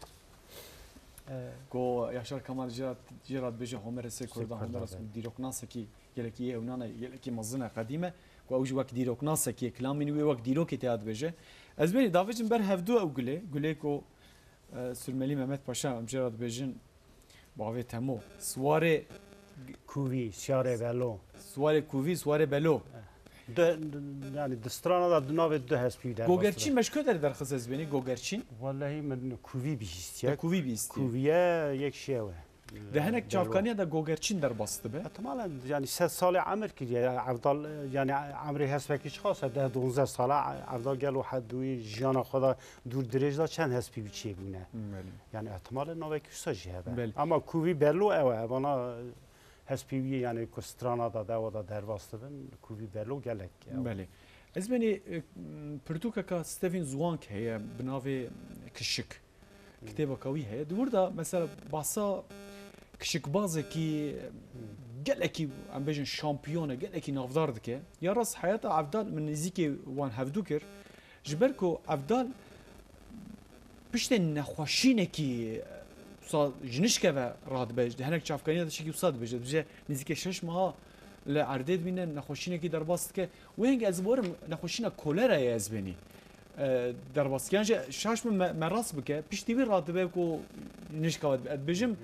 Ee, Ku Yaşar Kemal jê re, jê re dibêje Homer Sê Kurda, Sê Kurda, Homer be. Dîroknasekî gelekî yê ewnane, gelekî mezin e, qedîm e. Ku ew jî wek dîroknasekî ye, kilamên wê wek dîrokê tê ya dibêje. Ez benî davêjim ber hevdu ew gulê. Gulê ku, e, Surmelî Mehmet Paşa em jê re dibêjin, bavê Temo. Siwarê Kuvî, Siyarê Belo. Siwarê Kuvî, Siwarê Belo. Du, du, yani di strana da du navê du hespî derbas Gogerçîn dibe. Me ji ku derê derxist ez benî? Gogerçîn? Wellahî min Kuvî bihîstiye. Te Kuvî bihîstiye. Kuviye yek şew e. Di hinek Belo. Çavkaniya de Gogerçîn derbas dibe. Ihtimalen yani sed salê emir kiriye. Evdal, yani emrê hespekî çiqas e? Deh donzdeh sala Evdal gelo he dûyî jiyana xwe da dûr dirêj da çend hespî wî çêbûne. Belê. Yani ihtimalen navekî wisa jî hebe. Belê. Ama Kuvî Belo ew e. Bana hespî wî yani ku strana da dewa da derbas dibin, Kuvî Belo gelek ew. Belê. Ez benî, e, pirtûkeka Stephen Zweig heye bi navê Kişik. Kitêbeka wî heye. Di wir de mesela bahsa kişikbazekî gelekî, em bêjin şampiyone, gelekî navdar dike. Ya rast heyata Evdal min nêzîkê wan hevdu kir. Ji ber ku Evdal piştê nexweşînekî wisa ji nişke ve radibe, di hinek çavkaniya de tiştekî wisa dibêje. Dibêje nêzîkê şeş meha li erdê dibîne, nexweşînekî derbas dike. Wê hingê ez biwerim nexweşîna kolerayê ez benî, e, derbas dike. Yan jî şaş min me, me rast bike, piştî wî radibe ku nişka ve dibe. Ez dibêjim,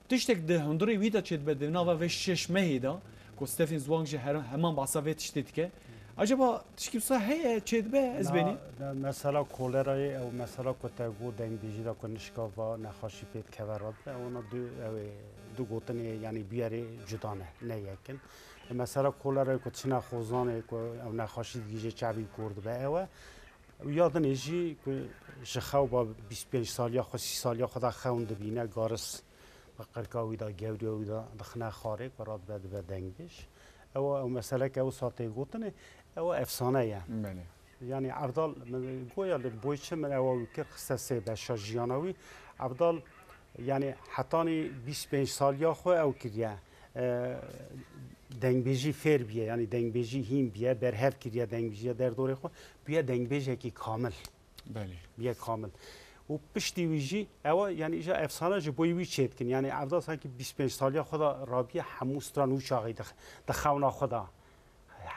tiştek di hundirê wî de çêdibe, di nava vê şeş mehê de, ku Stephen Zweig jî her, heman bahsa vê tiştê dike. Acaba tişkî wisa heye, çêdibe, ez benî? Na, na, mesela kolerayê ew mesela ku te got dengbêjî de ku nişka va nexweşî pê dikeve radibe, ona du, ew ê, du gotinê, yani biyerê cuda ne, ne yekin. E, mesela kolerayê ku çine xozanê ku ew nexweşî digihîje çavî kor dibe ew e. Û ya dinê jî ku ji xew ba bîst pênc saliya xwe, sî saliya xwe da xewn dibîne, garis bi qirka wî da, gewriya wî da dixine xarê ku radibe dibe dengbêj. Ew, ew meseleke wisa tê gotinê, ew efsane ye. Belê. Yani Evdal, min goya li boy çi min ewa wî kir, xiste sê beşa jiyana wî. Evdal, yani hetanî bîst pênc saliya xwe ew kiriye. E, dengbêjî fêr biye, yani dengbêjî hîn biye, berhev kiriye dengbêjiya derdorê xwe, biye dengbêjekî kamil. Belê. Biye kamil. Û piştî wî jî ewa, yani îja efsane ji boyî wî çêdikin. Yani Evdal sankî bîst pênc saliya xwe da rabiye, hemû stran wî çaxî di, di xewna xwe da.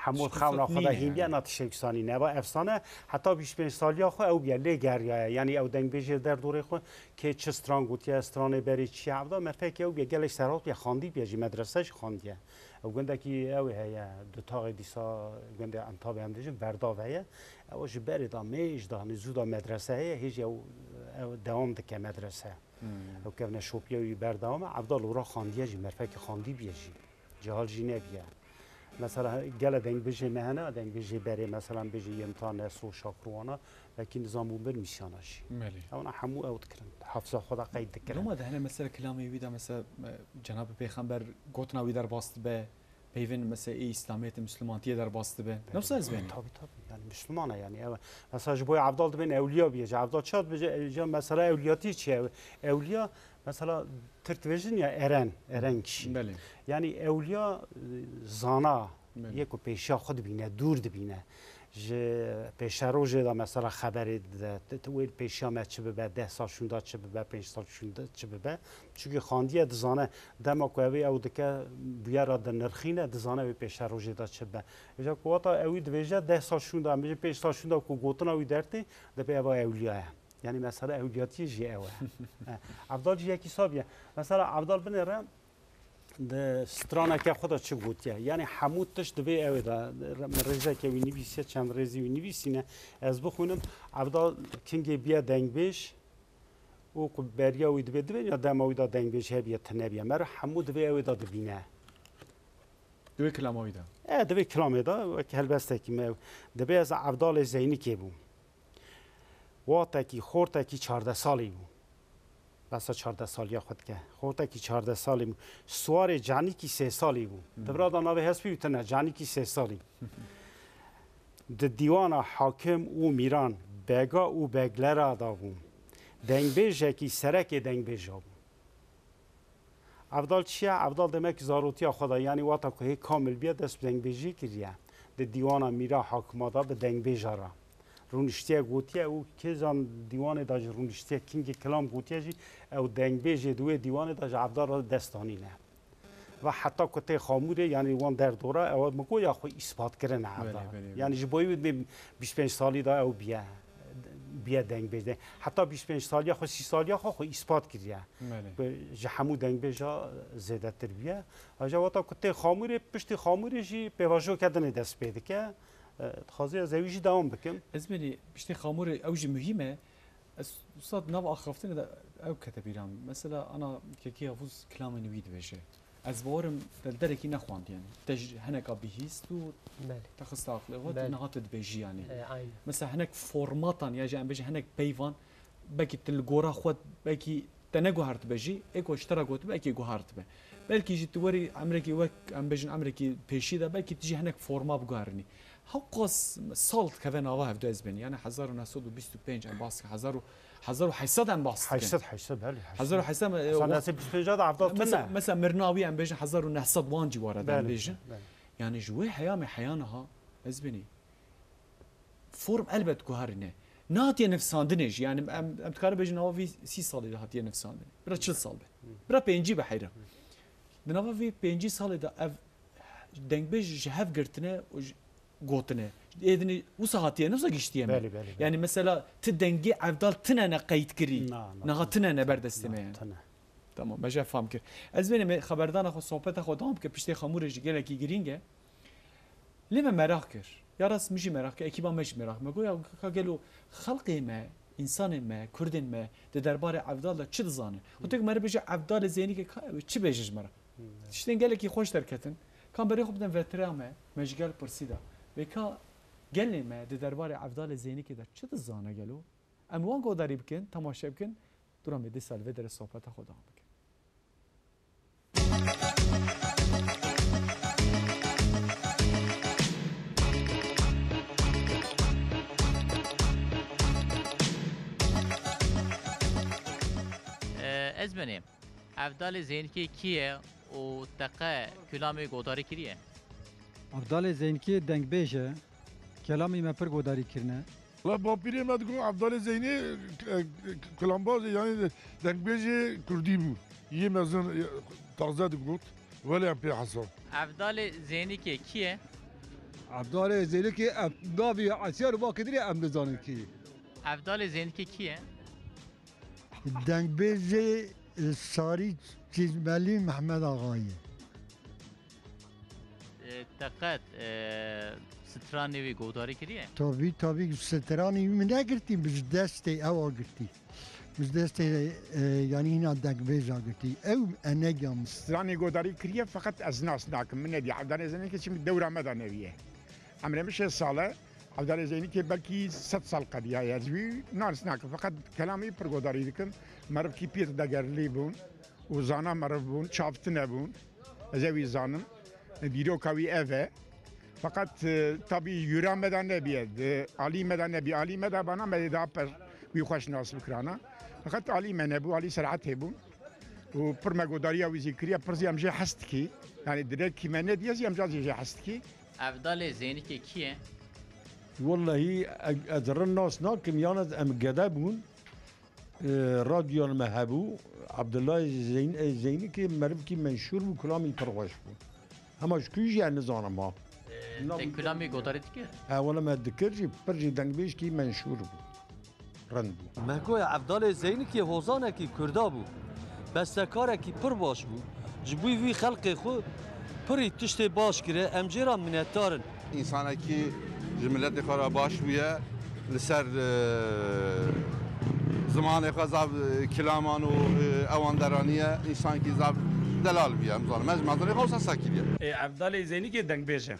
Hemû Tişt xewna xwe da nîne hîn biye, yani. Na tiştek wisa nîne. Eva efsane, heta bîst pênc saliya xwe ew biye, lê geriyaye. Yani ew dengbêjê derdorê xwe kê çi stran gotiye, stranê berê çi ye. Evdal merfekê ew biye, gelek serhat biye, xandî biye jî, medrese jî xandiye. Ew gundekî ew heye, du taxê dîsa gundê Entabê em dibêjin, Berdav heye. Ew ji berê da mêj da, nîzû da medrese heye, hêj ew, ew dewam dike medrese. Hmm. Ew kevneşopiya wî berdewam e. Evdal ora xandiye jî, merfekî xandî biye jî. Cehal jî nebiye. Mesela gele dengbêjê me hene, dengbêjê berê, mesela bêjê Yemta, Neso, Şakirwana, belkî nizam bûn bir mîsyana jî. Belê. Ewana hemû ew dikirin. Hafza xwe da qeyd dikirin. Loma de hene mesela kilamê wî de mesela, e, Cenabê Pêxember gotina wî derbas dibe, peyvên mesela ê Îslamiyetê, Mislimantiyê derbas dibe. Belê. Ne wisa ez benî? Tabii, tabii. Yani Müslüman e yani. Ew, mesela ji boya Evdal dibên ewliya biye. Ji Evdal çawa dibêje, e, ca mesela ewliyatî çi ye? Ewliya mesela Tirk dibêjin ya eren, eren kişi. Belê. Yani ewliya, e, zana, Belê. Yê ku pêşiya xwe dibîne, dûr dibîne. Ji pêşerojê de mesela xeberê dide. Ti, ti wê li pêşiya me çi bibe, deh sal şûnda çi bibe, pênc sal şûnda çi bibe. Çunkî xandiye dizane, dema ku ew ê ew dike, bûyera dinirxîne, dizane wê pêşerojê de çi bibe. Îja ku wata ewî dibêje, deh sal şûnda, em bêjin pênc sal şûnda ku gotina wî dertê, dibê eva ewliya ye. Yani mesela ewliyatiyê jî ew e. He. Evdal jî yekî sabiye. Mesela Evdal binêre, di straneke xwe de çi gotiye? Yani hemû tişt divê ew ê de, min rêzeke wî nivîsiye, çend rêzî wî nivîsîne. Ez bixwînim, Evdal kingê biye dengbêj û ku beriya wî divê, divê ya dema wî de dengbêj hebiye, tune biye. Meriv hemû divê ew ê de dibîne. Divê kilama wî de. E, divê kilamê de, wek helbestekî me, divê ez Evdalê Zeynikê bûm. Watekî, xortekî çardeh salî bû. Besa çardeh saliya xwe dike. Xortekî çardeh salî bû. Siwarê canîkî sê salî bû. Hmm. Tevra da navê hespî û tine, canîkî sê salî. Di dîwana hakim û mîran, bega û beglera da bû. Dengbêjekî serekê dengbêja bû. Evdal çi ye? Evdal demek zarotiya xwe de, yanî wata ku hê kamil biye, dest bi dengbêjiyê kiriye. Di dîwana mîra hakima de bi dengbêja re rûniştiye, gotiye û kêjan dîwanê de ji rûniştiye, kingê kilam gotiye jî, ew dengbêjê di wê dîwanê de ji Evdal re dest anîne. Ve heta ku tê Xamûrê, yanî wan derdora, ew mikoya xwe îspat kirine Evdal. Belê, belê, belê. Yanî ji bo wî bê bîst pênc salî de ew biye, biye dengbêj de. Heta bîst pênc saliya xwe, sî saliya xwe, xwe îspat kiriye. Belê. Ku ji hemû dengbêja zêdetir bûye. Aja wata ku tê Xamûrê, piştî Xamûrê jî pêvajoke dinê dest pê dike. E, dixwazê ez ewî jî dewam bikim. Ez benî piştê Xamûrê ew jî muhîm e. Ez, Ustad, nav axaftinê de ew kete bîra min. Mesela, ana Kekî Yavuz kilamên wî dibêje. Ez bawerim te li derekî nexwandiye. Te ji hineka bihîst û Belê. Te xiste aqlê xwe, tu Belê. niha tu dibêjî, yanî. E, aynen. Mesela, hinek formatan ya jî em bêjin hinek peyvan, belkî tu li gora xwe, belkî te neguhertibe jî, ê ku ji te re gotibe, ê kê guhertibe. Belkî jî tu werî emrekî wek, em bêjin, emrekî pêşî de, belkî tu jî hinek forma biguherînî. Hewqas sal dikeve nava hevdu ez benî. Yani hezar û neh sed û bîst û pênc em bas dikin. Hezar û, hezar û heşt sed em bas dikin. Heşt sed, heşt sed, belê, heşt sed. Hezar û heşt sed, e, Hezar û neh sed bîst û pênc de Evdal mesela, tune. Mesela mirina wî em bêjin hezar û neh sed wan cîwara de em Belê, bêjin. belê. Yani ji wê heyamê heya niha ez benî. Form elbet guherîne. Nehatiye nivsandinê jî. Yani em, em dikarin bêjin nava vî sî salî de hatiye nivsandinê. Bira çil sal be. Bira pêncî be heyra. Di nava vî pêncî salê de ev dengbêj ji hev girtine û ji gotine. Ê dinê wisa hatiye, ne wisa giştiye me. Belê, belê, belê. Yani mesela ti dengê Evdal tine ne qeyd kirî. Na, na, Niha tine. tine ne ber destê me Na, yani. tine. Tamam, me jî fam kir. Ez benê me xeberdana xwe, sohbeta xwe dewam bike, piştê Xamûrê jî gelekî girîng e. Lê me meraq kir. Ya rast min jî meraq kir, ekîba me jî meraq. Me got ya ka gelo xelqê me, însanên me, kurdên me di derbarê Evdal de çi dizane? Û tek meriv bêje Evdalê Zeynikê ka ew çi bêje ji me re? Tiştên gelekî xweş derketin. Ka em berê xwe bidin vetira me, me ji gel pirsî da. Vê ka gelê me di derbarê Evdalê Zeynikê de çi dizane gelo? Em wan godarî bikin, temaşe bikin. Dûra me dê sal vê derê sohbeta xwe dewam bikin. Ee, ez benê. Evdalê Zeynikê kî ye û te qe kulamê godarî kiriye? Evdalê Zeynikê dengbêj e. Kelamê me pir godarî kirine. Wela bapîrê me digot Evdalê Zeynî, e, e, kulambazê, yanî dengbêjê kurdî bû. Yê mezin, e, taze digot. Welê em pê hesab. Evdalê Zeynikê kî ye? Evdalê Zeynikê em navê Esiyar û Bakidirê em nizanin kî ye. Evdalê Zeynikê kî ye? Dengbêjê, e, Sarî Çîzmelî Mehmed Axa ye. E, te qet, e, stranê wî godarî kiriye? Tabî, tabî, stranê wî min negirtî, min ji destê ew a girtî. Min ji destê, e, yanî hîna dengbêja girtî. Ew enegiya min. Stranê godarî kiriye, feqet ez nas nakim. Min nebî. Evdalê Zeynikê çimkî dewra me de nebiye. Emrê min şêst sal e. Evdalê Zeynikê belkî sed sal qediyaye. Ez wî nas nakim. Feqet kelamê wî pir godarî dikim. Merivkî pir degerlî bûn. û zana meriv bûn, çav tune bûn. Ez ê wî zanim. Dîroka wî ev e. Feqet, e, tabî yura me de nebiye, di alî me de nebiye. Alî me de bana me dê daha per wî xweş nas bikirana. Feqet alî me nebû, alî Serhatê bûn. Û pir me godariya wî zî kiriye, pir zî em jê hez dikî. Yanî direkî me nediye zî em ca zî jê hez dikî. Evdalê Zeynikê kî ye? Wellehî ez, ez rind nas nakim, yan ez em gede bûn. E, radyoyan me hebû, Abdullah Zeyn-, e, Zeynikê merivkî menşûr bû, kulamî pir xweş bû. Hema ji ku jî ez nizanim ha. E, Na te bû kulamî godarî dikir? E, wele me dikir jî, pir jî dengbêjkî menşûr bû. Rind bû. Mehgoya Evdalê Zeynikê hozanekî Kurda bû. Bestekarekî pir baş bû. Ji bo vî xelkê xwe pirî tiştê baş kire, em jê re minetdar in. Însanekî ji miletê xwe re baş bûye, li ser, e, zimanê xwe zaf, e, kilaman û, e, ewan deraniye, însankî zaf delal bûye, em zanin. Me ji mezirê xwe wisa sekiriye. Ê, Evdalê Zeynikê dengbêj e.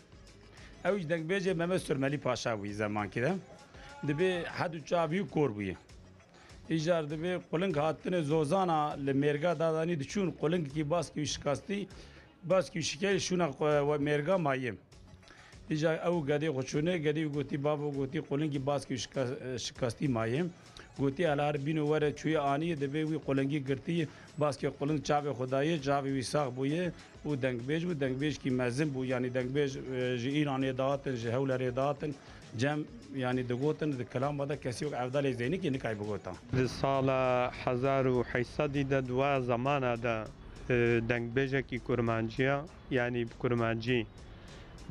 Ew jî dengbêjê Mehmet Surmelî Paşa bûyî zemankî de. Dibê hed û çavî û kor bûye. Îcar dibê quling hatine zozana li mêrga dadanî diçûn, qulingekî baskî wî şikastî, baskî wî şikey şûna xwe we mêrga maye. Îcar ew gedê xwe çûne, gedê wî gotî, bavo gotî, qulingî baskî wî şika-, şikastî maye. Gotî, ela her bîno were çûye anî, dibê wî qulingî girtî, baskê quling çavê xwe daye, çavê wî sax bûye. Û dengbêj bû, dengbêjkî mezin bû, yanî dengbêj, e, ji Îranê dihatin, ji Hewlerê dihatin, cem, yanî digotin, di kilama de kesî wek Evdalê Zeynikê nikay bigota. Di sala hezar û heşt sedî de di wa zamana de, e, dengbêjekî kurmanciya, yanî bi kurmancî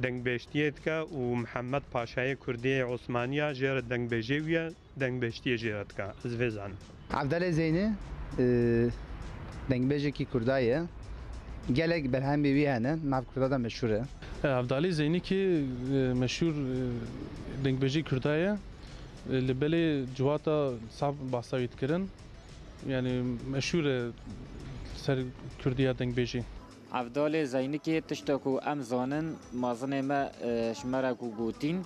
dengbêjtiyê dike û Mihemed Paşayê Kurdiyê Osmaniya jê re dengbêjê wî ye. Dengbêjtiyê jê re dike. Ez vê zanim. Evdalê Zeynê, e, dengbêjekî Kurda ye. Gelek berhemê wî hene, nav Kurda de meşhûr e. Evdalê Zeynikê, e, meşhûr, e, dengbêjê Kurda ye. E, li belê civata sab behsa wî dikirin. Yani meşhûr e ser Kurdiya dengbêjî. Evdalê Zeynikê tişta ku em zanin, mezinê me, e, ji me re ku gotîn,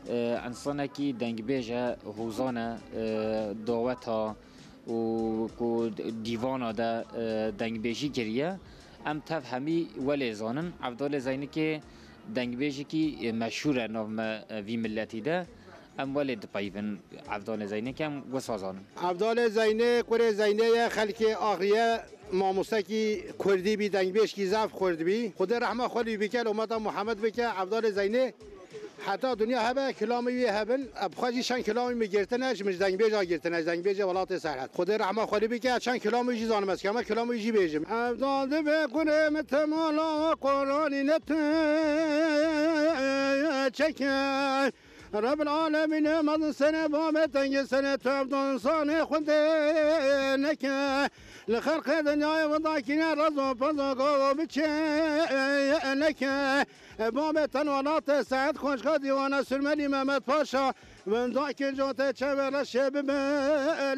e, însanekî dengbêj e, hozan e, e, daweta û ku dîvana de, e, dengbêjî kiriye. Em tev hemî welê zanin, Evdalê Zeynikê dengbêjekî, e, meşhûr e nav me, e, vî miletî de. Em welê dipeyivin Evdalê Zeynê, em wisa zanin. Evdalê Zeynê, kurê Zeynê ye, xelkê Axriyê, mamosekî kurdî bî, dengbêjkî zaf xurt bî. Xwedê rehma xwe lê bike, li umeta Muhammed bike, Evdalê Zeynê heta dinya hebe, kilamê wî hebin. Bi xwe jî çend kilamê min girtine, ji min ji dengbêja girtine, ji dengbêjê welatê Serhed. Xwedê rehma xwe lê bike, çend kilamê wî jî zanim ez, kema kilamê wî jî bêjim. Evdal dibe kurê min temala Quranî ne te çeke. Rebil alemîne mezin sene bame tengê sene tu evdan sanê xwedê neke. Li xelqê dinyayê vidakîne rezo pezo gavo biçe neke. Bame ten welatê Seîd Xweşka dîwana Surmelî Mehmet Paşa vindakî cote çeve reşê bibe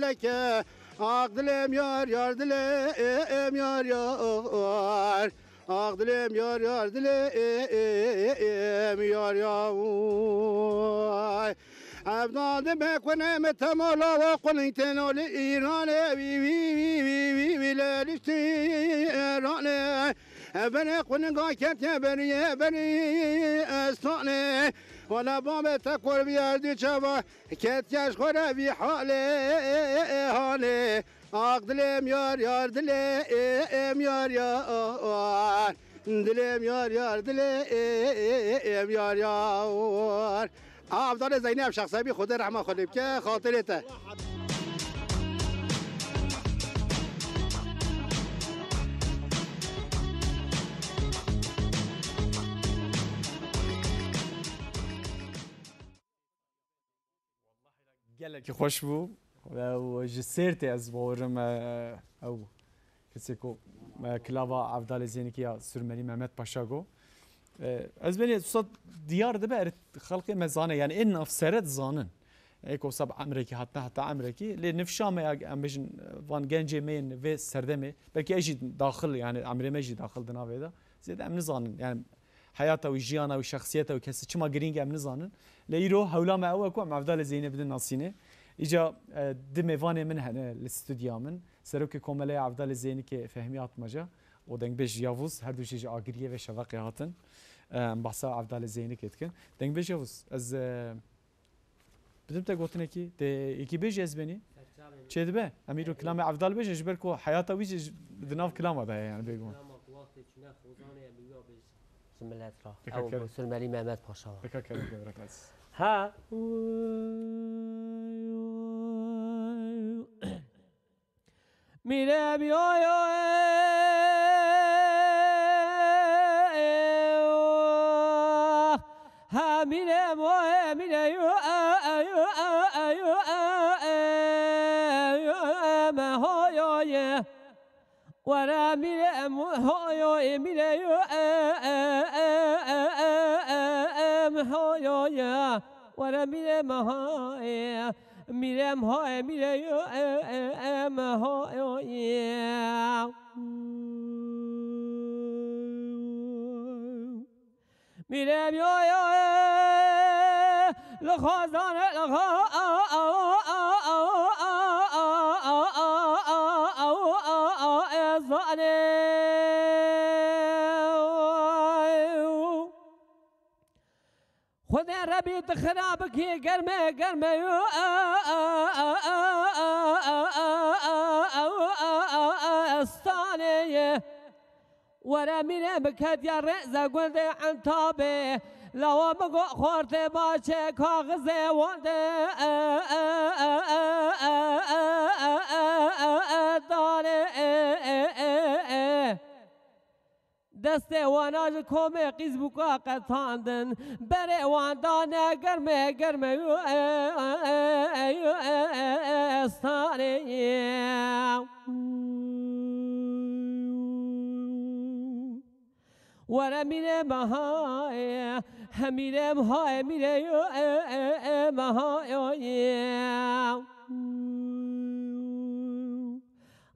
leke. Ax dilêm yar yar dilêm yar yar. Ax dilêm yar yar dilêm yar yar. Evdal dibe kunê min temala wa quling têno li Îranê wî wî wî wî wî wî lê liştî Îranê. Berê qulinga ketiye beriyê berî estanê. Wala bamê te kor vî erdî çava ketiye ji xwe re vî halê halê. Ax dilêm yar yar dilêm yar yar. Dilêm yar yar dilêm yar yar. Evdalê Zeynê ev şexse bî, Xwedê rehma xwe lê bike, xatirê te. Gelekî xweş bû. Ew ji Sêrtê ez bawerim, e, ew kesê ku, e, kilava Evdalê Zênikê ya Surmelî Mehmet Paşa got. E, ez benî usta diyar dibe, er xelkê me zane, yani ên navsere dizanin. Ê ku sab emrekî hatine heta emrekî, lê nifşa me ya em bêjin, van gencê me yên vê serdemê, belkî ez jî daxil, yani emrê me jî daxil di navê de. Zêde em nizanin, yani heyata wî, jiyana wî, şexsiyeta wî, kesî çima girîng e em nizanin. Lê îro hewla me ew e ku em Evdalê Zeynê bidin nasînê. Îca, e, di mêvanê min hene li studya min. Serokê Komeleya Evdalê Zeynikê Fehmî Atmaca û dengbêj Yavuz, her du jî ji Agiriyê ve Şeveqê hatin. E, em behsa Evdalê Zeynikê dikin. Dengbêj Yavuz, ez, e, Bidim te gotinekî, te yekî bêjî ez benî. Çêdibe? Em îro kilamê Evdal bêje, ji ber ku heyata wî jî di nav kilama de ye, yani bêguman. Kilama ku wextê çûne xozanê em wî bêjin. Ji milet re. Deka Ew kerem. Surmelî Mehmet Paşa wa. Deka kerem, kerem, kerem. Ha. Mîrem yo yo, ha mîrem o, mîre yo, yo, me ho yo ye. Were mîrem ho yo, mîre yo, em ho yo ye. Were mîrem ho ye. Mîrem ho, mîre yo, em ho yo ye. Mîrem yo yo, Li xwezanê li xwe Xwedê Rebî tu xira bikî germê germê stanê ye. Were mîrê min ketiye rêze gundê Entabê. Lawa min got xortê maçê kaxizê wan de danê. Destê wana ji komê qîz bûka qetandin. Berê wan dane germê germê stanê. Were mîrê mehayê, he mîrê mehayê, mîrê yo, e, e, e, mehayê.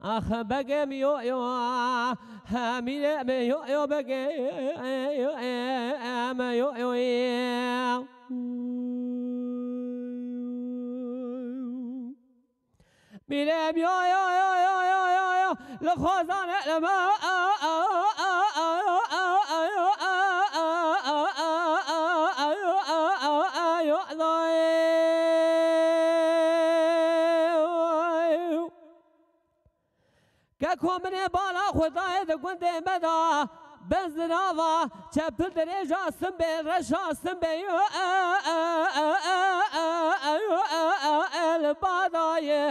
Ax begê mi yo yo, he mîrê mi yo yo, begê yo, e, e, mi yo yo. Mîrem yo yo yo yo yo yo yo, li xwezanê li me yo. Keko min ê bala Xwedayê di gundê me de. Bezirava çepil dirêja simbê, reşa simbê yo, e, e, e, e, e, e, e, e, e, li badayê.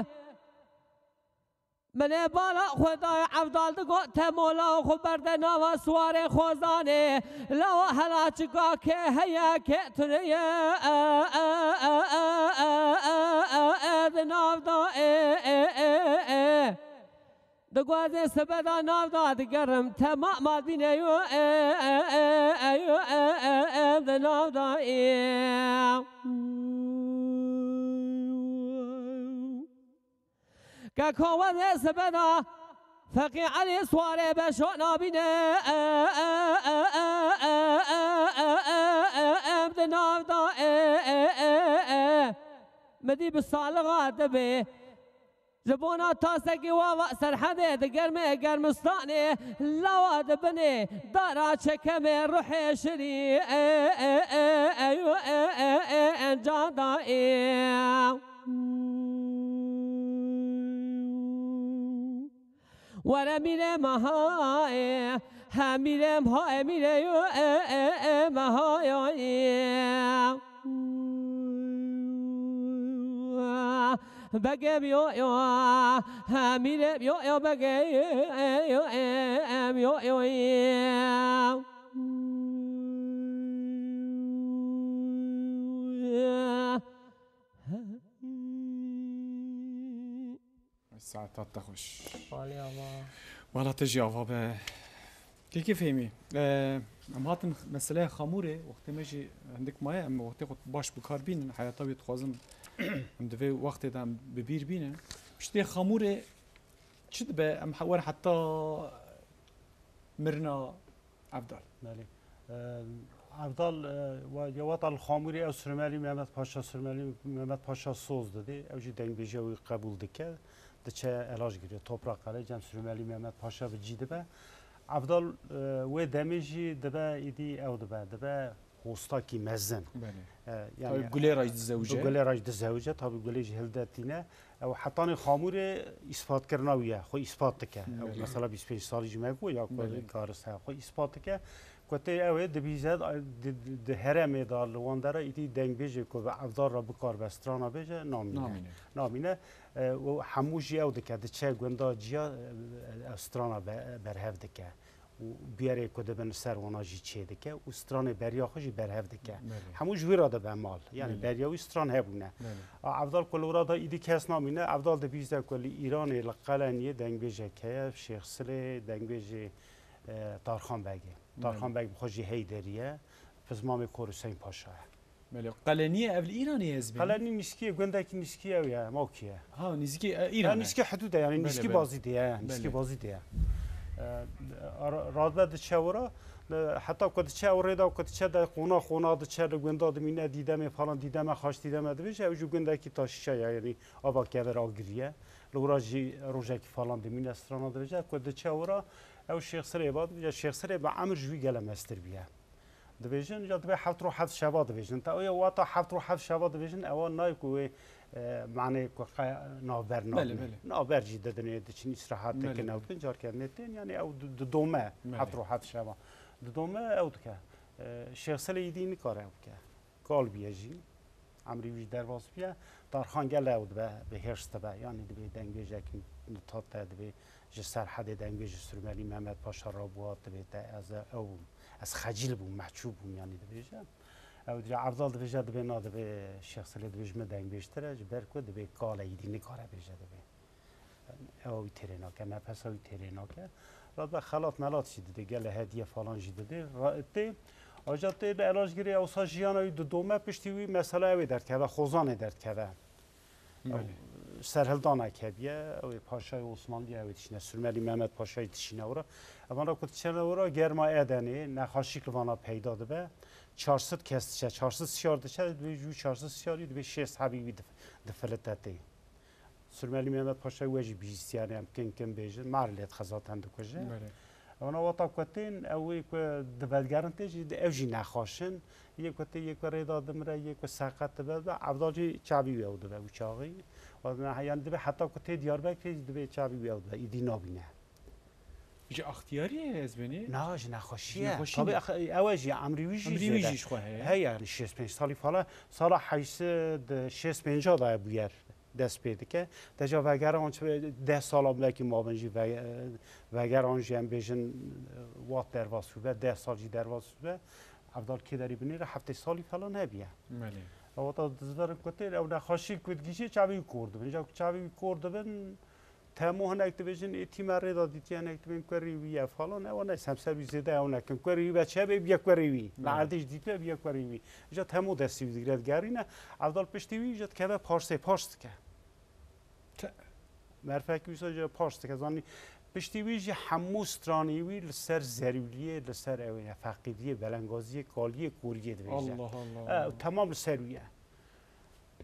Min ê bala Xwedayê Evdal digot, te mola xwe berde nava siwarê xwezanê. Lawa hela çika kê heye, kê tune ye, e, e, e, e, e, e, e, di nav da, e, e, e, e. Di guazê sibe da nav da digerim, te ma, ma dîne yo, e, e, e, e, yo, e, e, e, di nav da, e. Keko wezê sibe da, Feqî Elî siwarê beşo nabîne, e, e, e, em di nav da, e, e, e, e. Mi dî bi salixa dibe. Ji bona tasekî wa va Serhedê di germê germistanê, lawa di binê dara çekemê ruhê şirî, e, e, e, e, yo, e, e, e, enca da, e. Were mîrê meha, e, he mîrê meha, e, mîrê yo, e, e, e, meha yo, e. Begê yo yo, he mîrê yo yo, begê yo yo, em yo yo, e. Saeta te xweş. Wala te jî ava be. Kekê Fehmî, e, em hatin meseleya Xamûrê, wextê me jî hindik maye, em wextê xwe baş bi kar bînin, heyata wî dixwazin em di vê wextê de em bi bîr bînin. Piştê Xamûrê çi dibe? Em he-, wer heta mirina Evdal. Belê. Eee, Evdal, eee, we-, ya weta li Xamûrê ew Surmelî Mehmet Paşa, Surmelî Mehmet Paşa soz didê. Ew jî dengbêjiya wî qebûl dike. Diçe elaj giriyor. Toprak Qele cem Surmelî Mehmet Paşa bi cî dibe. Evdal, eee, wê demê jî dibe, îdî ew dibe. Dibe hostakî mezin. Belê. Eee, yani, Tabii Gulê re jî dizewce. Gulê re jî dizewce. Tabii Gulê jî hildetîne. Ew hetanê Xamûrê îspatkirina wî ye, xwe îspat dike. Ew Belê. Mesela bîst pênc salî ji me bû ya ku Belê. Karis heye, xwe îspat dike. Ku tê ew ê dibîze, di, di, di herêmê de li wan dera îtî dengbêjê ku bi Evdal re bikaribe strana bêje, namîne. Namîne. Namîne. E, û hemû jî ew dike, diçe gunda ciya, e, ew strana be-, berhev dike. Û bûyerê ku dibin li ser wana jî çê dike û stranê beriya xwe jî berhev dike. Belê. Hemû ji wî re dibe mal. Yani Belê. Beriya wî stran hebûne. Belê. A, Evdal ku li wira da îdî kes namîne, Evdal dibîze ku li Îranê, li Qeleniyê dengbêjek heye, Şêx Silê, dengbêjê, e, Tarxan Begê. Belê. Tarxan Beg bi xwe jî Heyderî ye, pizmamê Kor Hüseyin Paşa ye. Belê, Qeleniyê ev li Îranê ye ez bînim. Qelenî nîskî ye, gundekî nîskî ew ye, Mawkî ye. Ha, nîzikî, e, Îran e. Nîskî hidûde yani, Belê, nîskî belê. Bazîdê ye, nîskî Belê. Bazîdê ye. E, ra-, radibe diçe wira, e, heta ku diçe ew rêda ku diçe de qona qona diçe li gunda dimîne dîdemê falan dîdeme xaç dîdeme dibêje, ew jî gundekî taşîça ye, yanî ava kevir agirî ye. Li wira jî rojekî falan dimîne strana dibêje, ku diçe wira ew Şêxsirê va dibêje, Şêxsirê bi emir ji wî gele mestir bûye. Dibêjin, ya dibê heft roj heft şeva dibêjin. Te ya wata heft roj heft şeva dibêjin, ewa nayê ku wê, e, manê ku qe navber Belê, nabin. belê. Navber jî didinê, diçin îstirahat Belê, dikin, ew belê. dikin, carke netên, yani ew di-, didome Belê. heft roj heft şeva. Didome ew dike. E, Şêxsirê îdî nikare ew bike. Kal bûye jî. Emrî wî jî derbas bûye. Tarxan gele ew dibe, bi hêrs dibe. Yanî dibê dengbêjek nita te, dibê ji Serhedê dengbêj ji Surmelî Mehmet Paşa re bûa, dibê te ez ew bûm. Ez xecil bûm, mehcûb bûm, yanî dibêje. Ew dibê Evdal dibêje, dibê na, dibê Şêxsirê dibê ji min dengbêjtir e, ji ber ku dibê kal e, îdî nikare bêje dibê. Ew wî têrê nake, nefesa wî têrê nake. Radibe xelat melat jî didê, gelê hediye falan jî didê. Ra-, tê, aja tê li Elajgirê ewsa jiyana wî didome, piştî wî mesela ew ê derdkeve, Xozanê derdkeve. Ew Belê. serhildanek hebiye, ew ê Paşayê Osmanlî ew ê dişîne, Surmelî Mehmet Paşayê dişîne wira. Evan ra ku diçene wira germa Edenê, nexaşîk li vana peyda dibe. Çar sed kes diçe, çar sed siyar diçe, dibê ji wî çar sed siyarî dibê şêst hebî wî dif-, difilite tê. Surmelî Mehmet Paşayê we jî bihîstiye, em kin kin bêjin, mar lê dixe zaten dikuje. Belê. Wana wata ku tên, ew ê ku divegerin tê jî, ew jî nexweş in. Yê ku tê, yê ku rêda dimire, yê ku seqet dibe, be, Evdal jî çavî wî ew dibe, wî çaxî. Wana, yani dibe heta ku tê Diyarbekirê jî dibe çavî wî ew dibe, îdî nabîne. Ji axtiyariyê ye ez benî? Na, ji nexweşî Ji ye. nexweşî Tabii ne? ax-, ew e jî, emrî wî jî Emrî wî zêde. jî ji xwe heye. He, yani şêst pênc salî falan, sala heyşt sed şêst pênc da bûyer dest pê dike. Deja vegeran çi deh sala belkî mabin jî ve-, vegeran jî em bêjin, wat derbas bûbe, deh sal jî derbas bûbe. Evdal kê derî binêre heftê salî falan hebiye. Belê. Ew ta dizverin ku tê, ew nexweşî ku digihîşê çavî wî kor dibin. Ca ku çavî wî kor dibin, Temo hinek dibêjin, ê tîme rê de dîtiye, hinek dibên kurê wî ye falan. Ewa ne, semser wî zêde ew nekin. Kurê wî be çi be, biye kurê wî. Li Evet. erdê jî dîtiye, biye kurê wî. Îja Temo destî wî digire, digerîne. Evdal piştî wî îja dikeve Parsê, Pars dike. Te- Merfekî wî sa îja Pars dike. Zanî piştî wî jî hemû stranî wî li ser zerûliyê, li ser ew ê feqîriyê, belengaziyê, kaliyê, koriyê dibêje. Allah Allah. E, temam li ser wî ye.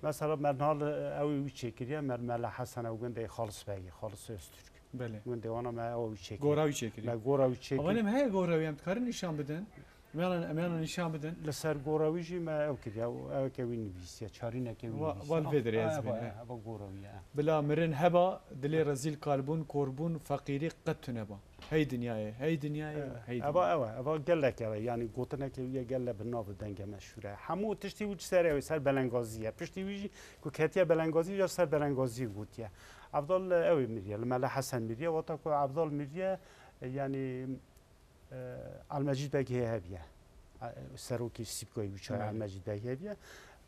Mesela me niha li, ew ê wî çêkiriye, me, Mela Hesen ew gundê Xalis Begî, Xalis Öztürk. Belê. Gundê wana me ew wî çêkiriye. Gora wî çêkiriye. Me gora wî çêkiriye. Ewanê me heye gora wî, em dikarin nîşan bidin? Em yana, em yana nîşan bidin? Li ser gora wî jî me ew kiriye, ew, ew ke wî nivîsiye, çarîneke wî Wa-, nivîsiye. Wan vê dirê ez Eva, bîne. Eva gora wî ye. Bila mirin heba, dilê rezîl kalbûn, korbûn, feqîrî qet tune ba. Hey dinyayê, hey dinyayê, Evet. hey Eva, dinyayê. Eva, eva gelek eve, yani gotineke wî ye gele bi nav denge meşhur e. Hemû tiştî wî ser ew, ser belengazî ye. Piştî wî jî ku ketiye belengazî ya ser belengazî gotiye. Evdal ew ê miriye, li Mele Hesen miriye, wata ku Evdal miriye, e, yani, e, Elmecîd Beg hê hebiye. E, serokê Sîpkoyê wî çaye Evet. Elmecîd Beg hebiye.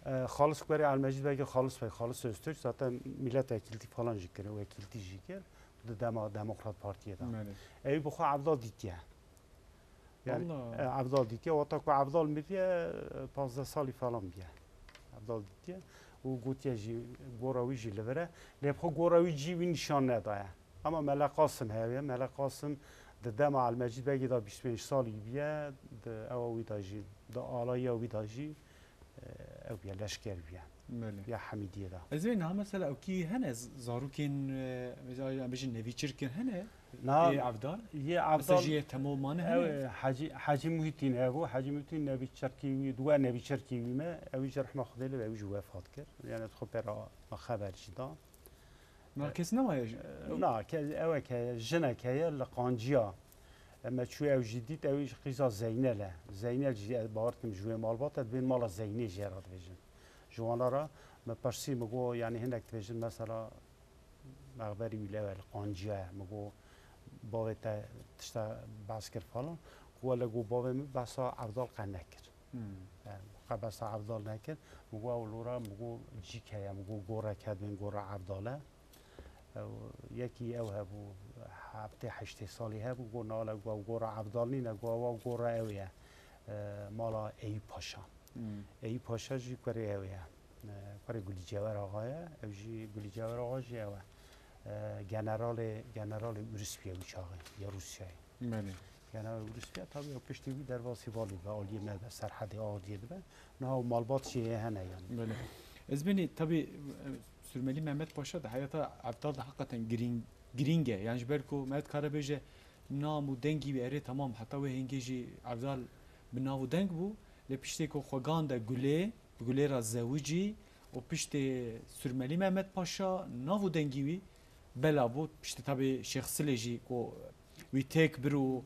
E, Xalis Kuberê Elmecîd Begê Xalis Beg, Xalis Öztürk zaten milletvekiltî falan jî kir, wekiltî jî kir. Di dema Demokrat Partiyê de. Belê. Ew bi xwe Evdal dîtiye. Yani, Allah. e, Evdal dîtiye, wata ku Evdal miriye, e, pazdeh salî falan biye. Evdal dîtiye û gotiye jî gora wî jî li vir e. Lê bi xwe gora wî cî wî nîşan nedaye. Ama Mele Qasim heye, Mele Qasim di dema Elmecîd Begê de bîst pênc salî biye, di ewa wî de jî, di alaya wî de jî, e, ew biye, leşker biye. Belê. Ya Hemîdiyê de. Ez ê niha mesela ew kî hene z-, zarokên, e, mesela em bêjin nevîçirkin hene? Na, Ê Evdal? Yê Mesela Evdal, jiyê Temo mane ew, hene? e, Hecî, Hecî Muhîtîn hebû. Hecî Muhîtîn nevîçirkî wî, duwe nevîçirkî wî me. Ew jî rehma Xwedê lê be, ew jî wefat kir. Yani xwe pê re me xeber jî da. Na kes nemaye ji- Na, ke-, ew e ke jinek heye li Qanciya. Em me çû ew jî dît, ew jî qîza Zeynel e. Zeynel jî ez bawer dikim ji wê malbata dibên mala Zeynê jê re dibêjin. Ji wana re me pirsî, me got, yani hinek dibêjin mesela mexberî wî lewe li Qanciya ye. Me got, bavê te tişta behs kir falan. Ku wele got bavê min behsa Evdal qe nekir. Hmm. Yani, qe behsa Evdal nekir. Me got ew lora, me got cîk heye, me got gorek heye dibên gora Evdal e. Ew, yekî ew hebû, heftê heştê salî hebû, got, "Na, le, got, ew gora Evdal nîne, got, ew gora ew ye, e, mala Eyûp Paşa." Hmm. Eyûp Paşa jî kurê ew ye. E, kurê Gulî Cewer Axa ye, ew jî, Gulî Cewer Axa jî ew e. e, generalê, generalê Ûrûspiyê wî çaxê, ya Rûsyayê. Belê. Generalê Ûrûspiya tabii o piştî wî derbasî valî ve aliyê me de serhedê Agiriyê dibe. Niha o malbat jî heye hene yani. Belê. Ez benî tabii, e, Sürmeli Mehmet Paşa da heyata Evdal da hakikaten girîng, girîng e. Yani ji ber ku me dikare bêje nam û dengî wî erê tamam heta wê hingê jî Evdal bi nav û deng bû. Lê piştê ku xwe gande Gulê, bi Gulê re zewicî û piştê Sürmeli Mehmet Paşa nav û dengî wî bela bû. Piştî tabii Şêx Silê jî ku wî têk bir û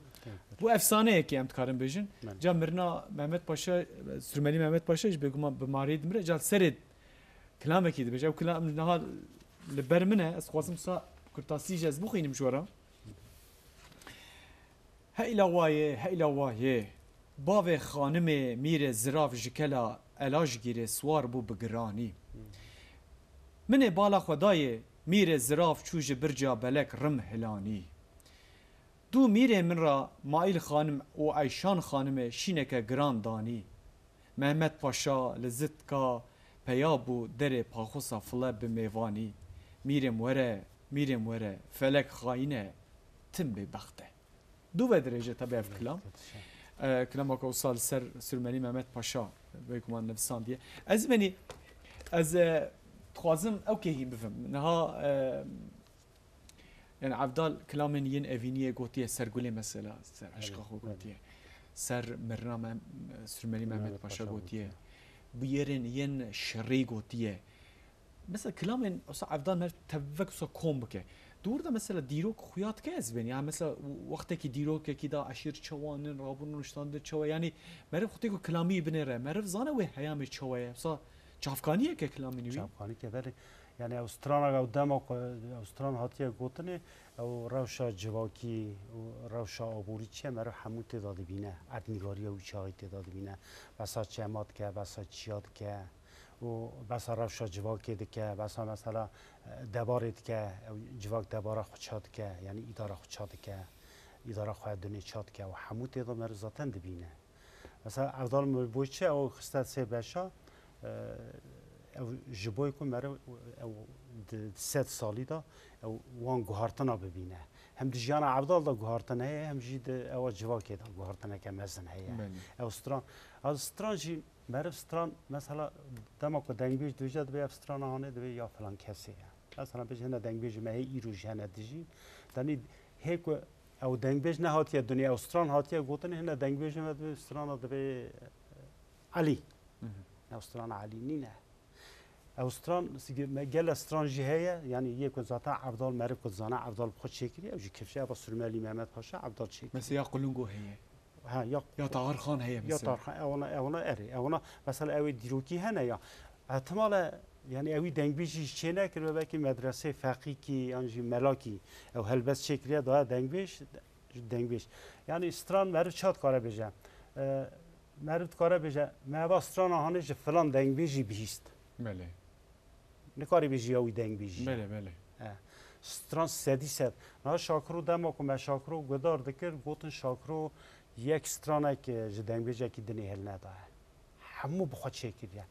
bu efsaneyekê em dikarin bêjin. Belê. Ca mirina Mehmet Paşa, Sürmeli Mehmet Paşa jî bêguman bi marê dimire. Ca serê kilamekî dibêje. Ew kilam niha li ber min e. Ez xwazim sa kurtasî jî ez bixwînim ji we re. Heyla wayê, heyla wayê. Bavê xanimê mîrê zirav ji kela elaj gîrê siwar bû bi giranî. Min ê bala xwe dayê, mîrê zirav çû ji birca belek rim hilanî. Dû mîrê min ra Maîl xanim û Eyşan xanimê şîneke giran danî. Mehmet Paşa li zitka peya bû derê paxosa file bi mêvanî. Mîrêm were, mîrêm were, felek xayîn e, tim bêbext e. Dû ve dirêj e tabi ev kilam. E, kilama ku wisa li ser Sürmelî Mehmet Paşa bêguman nivisandiye. Ez benî, ez, e, dixwazim ew kêhîn bivim. Niha, e, yani Evdal kilamên yên evîniyê gotiye ser Gulê mesela, ser eşqa xwe gotiye. Ser mirina Mem-, Sürmelî Mehmet Paşa gotiye. Bûyerên yên şerî gotiye. Mesela kilamên wisa Evdal mer tevek wisa kom bike. Di wir de mesela dîrok xuya dike ez bên. Yani mesela wextekî dîrokekî da eşîr çawa nin, rabûn nuştandin çawa. Yani meriv xwe tê ku kilamî binêre. Meriv zane wê heyamê çawa ye. Wisa çavkaniyeke kilamên wî. Çavkaniyeke belê. Yani ew strana ew dema ku ew stran hatiye gotinê, ew rewşa civakî û rewşa aborî çi ye, meriv hemû tê de dibîne. Erdnîgariya wî çaxî tê de dibîne. Besa çema dike, besa çiya dike. û besa rewşa civakê dike, besa mesela, e, debarê dike, ew civak debara xwe ça dike, yanî îdara xwe ça dike, îdara xwe ya dunê ça dike û hemû tê de meriv zaten dibîne. Mesela Evdal Mirboyçi ew xiste sê beşa, e, ew ji bo ku meriv ew di, di sed salî de ew wan guhartina bibîne. Hem di jiyana Evdal de guhartin heye, hem jî di ewa civakê de guhartineke mezin heye. Belê. Ew stran, ew stran jî Meriv stran, mesela dema ku dengbêj dibêje, dibê ev strana hanê dibê ya filan kesê ye. Mesela bêje hene dengbêjê me hê îro jî hene dijîn. Danî hê ku ew dengbêj nehatiye dunê, ew stran hatiye gotin, hene dengbêjê me dibê strana dibê, e, Elî. Ew strana Elî nîne. Ew stran, me gele stran jî heye, yanî yê ku zaten Evdal meriv ku dizane Evdal bi xwe çêkiriye, ew jî kifşe, eva Sürmelî Mehmet Paşa Evdal çêkiriye. Mesela ya Qulungo heye. Ha, ya, Ya Taxir Xan heye ya mesela. Tarxan, ewana, ewana erê. Ewana, mesela ew ê dîrokî hene ya. Ihtimale, yani ewî dengbêjî jî çê nekiribe, belkî medreseyê feqîkî yan jî melakî ew helbest çêkiriye, daye dengbêj, dengbêj. Yani stran meriv ça dikare bêje? E, meriv dikare bêje, me eva strana hanê ji filan dengbêjî bihîst. Belê. Nikarî bêjî ya wî dengbêjî. Belê, belê. He. Stran sedî sed. Niha Şakiro dema ku me Şakiro guhdar dikir, gotin Şakiro yek stranek, e, ji dengbêjekî dinê hilnedaye. Hemû bi xwe çêkiriye.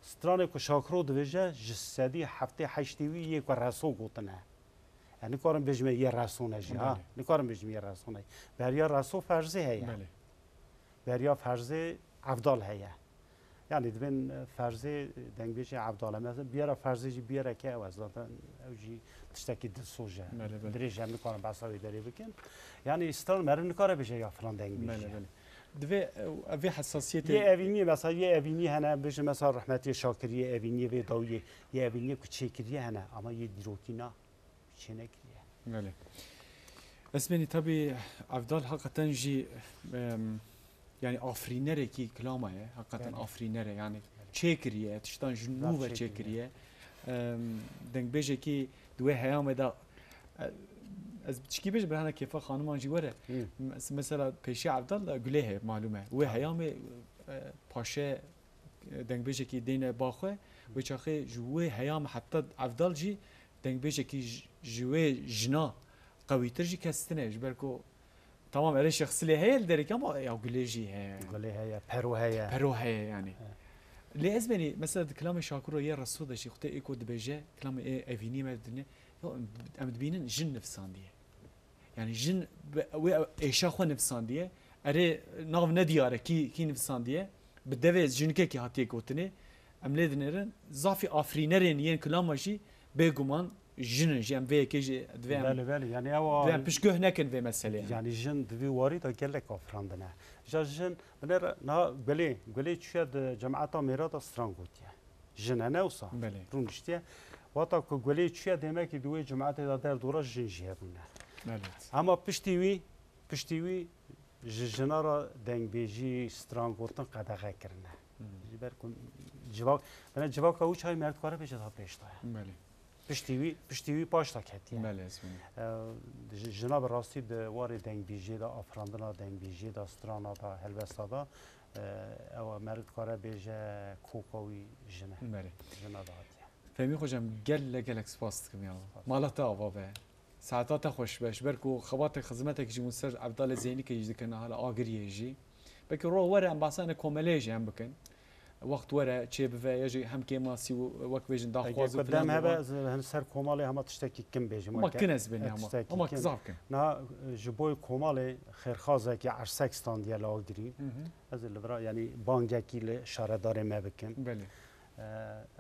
Stranê ku Şakiro dibêje, ji sedî heftê heştê wî yê ku Reso gotine. E, nikarim bêjime yê Reso ne jî, ha? Belê. Nikarim bêjim yê Reso ne. Beriya Reso Ferzê heye. Belê. Beriya Ferzê Evdal heye. Yani dibên, e, Ferzê, e, dengbêjê Evdal e. Mesela biyera Ferzê jî biyereke ew e zaten, ew jî tiştekî dilsoz e. Belê, belê. Dirêj em nikarin behsa wê derê bikin. Yani stran meriv nikare bêje ya filan dengbêjî. Belê, belê. Divê, e, ev vê hesasiyetê Yê evînî, mesela yê evînî hene, bêje mesela rehmetî Şakiriyê evînî vê dawiyê, yê evînî ku çêkiriye hene, ama yê dîrokî na. Çênekiriye. Belê. Esmenî, tabii Evdal hakikaten jî, em, yani afirînerekî kilama ye. Hakikaten Belê. Afirîner e. Yani Belê. Çêkiriye, tiştan ji nû ve çêkiriye. Em, dengbêjekî di wê heyamê de, e, ez çikî bêjim, berhana kêfa xaniman jî were. Hı. Mes-, mesela pêşiya Evdal de Gulê heye, malûm e. Wê Tabii. Heyamê, e, paşe, e, dengbêjekî deyne ba xwe, wê çaxê ji wê heyam heta Evdal jî dengbêjekî ji, ji wê jina qewîtir jî kes tine, ji ber ku tamam erê şexsilê heye li derek ama ya Gulê jî heye. Gulê heye, Pero heye. Pero heye yani. He. Lê ez benî mesela di kilamê Şakiro yê Reso de jî xute ê ku dibêje, kilamê ê evînî me dine, Em dibînin jin nivîsandiye. Yani jin bi, wê êşa xwe nivîsandiye. Erê nav nediyar e kî, kî nivîsandiye. Bi devê jinikekî hatiye gotinê. Em lê dinêrin. Zafî afirînerên yên kilama jî bêguman jin in jî. Em vê yekê jî divê em, Belê, belê. Yani ew divê em piştguh nekin vê meseleyê. Yani jin di vî warî de gelek afirandine. Ja jin, binêre, niha Gulê, Gulê çûye di cemaeta mêra de stran gotiye. Jin e, ne wisa? Belê. Rûniştiye. Wata ku Gulê çûye demekî di wê cemaetê de derdora jin jî hebûne. Belê. Ama piştî wî, piştî wî ji jina re dengbêjî, stran gotin qedexe kirine. Hmm. Ji ber ku civak, bine civaka wî çay merdkare bêje daha pêş de ye. Belê. Piştî wî, piştî wî paş de ketiye. Belê, ez bînim. E, ji-, jina bi rastî di warê dengbêjiyê de, afirandina dengbêjiyê de, strana de, helbesta de, e, ew meriv dikare bêje koka wî jin e. Belê. Jina de hatiye. Fehmî Xocam, gelek gelek spas dikim ya. Spas. Mala te ava be. Saeta te xweş be. Ji ber ku xebatê xizmetek ji hûn ser Evdalê Zeynîkê jî dikin, hala Agiriyê jî. Belkî ro were em behsa ne komeleyê jî em bikin. Wext were çêbive, ya jî hem kêmasî û wek bêjin daxwaz û filan. Eger ku dem hebe, ez hin ser komalê hema tiştekî kin bêjim. Hema kin ez bêjim, hema. Tiştekî kin. Hema zaf kin. Na, ji bo komalê xêrxazekî ersek standiye li Agirî. Hı hı. Ez ê li vira, yanî bangekî li şaredarê me bikim. Belê. E,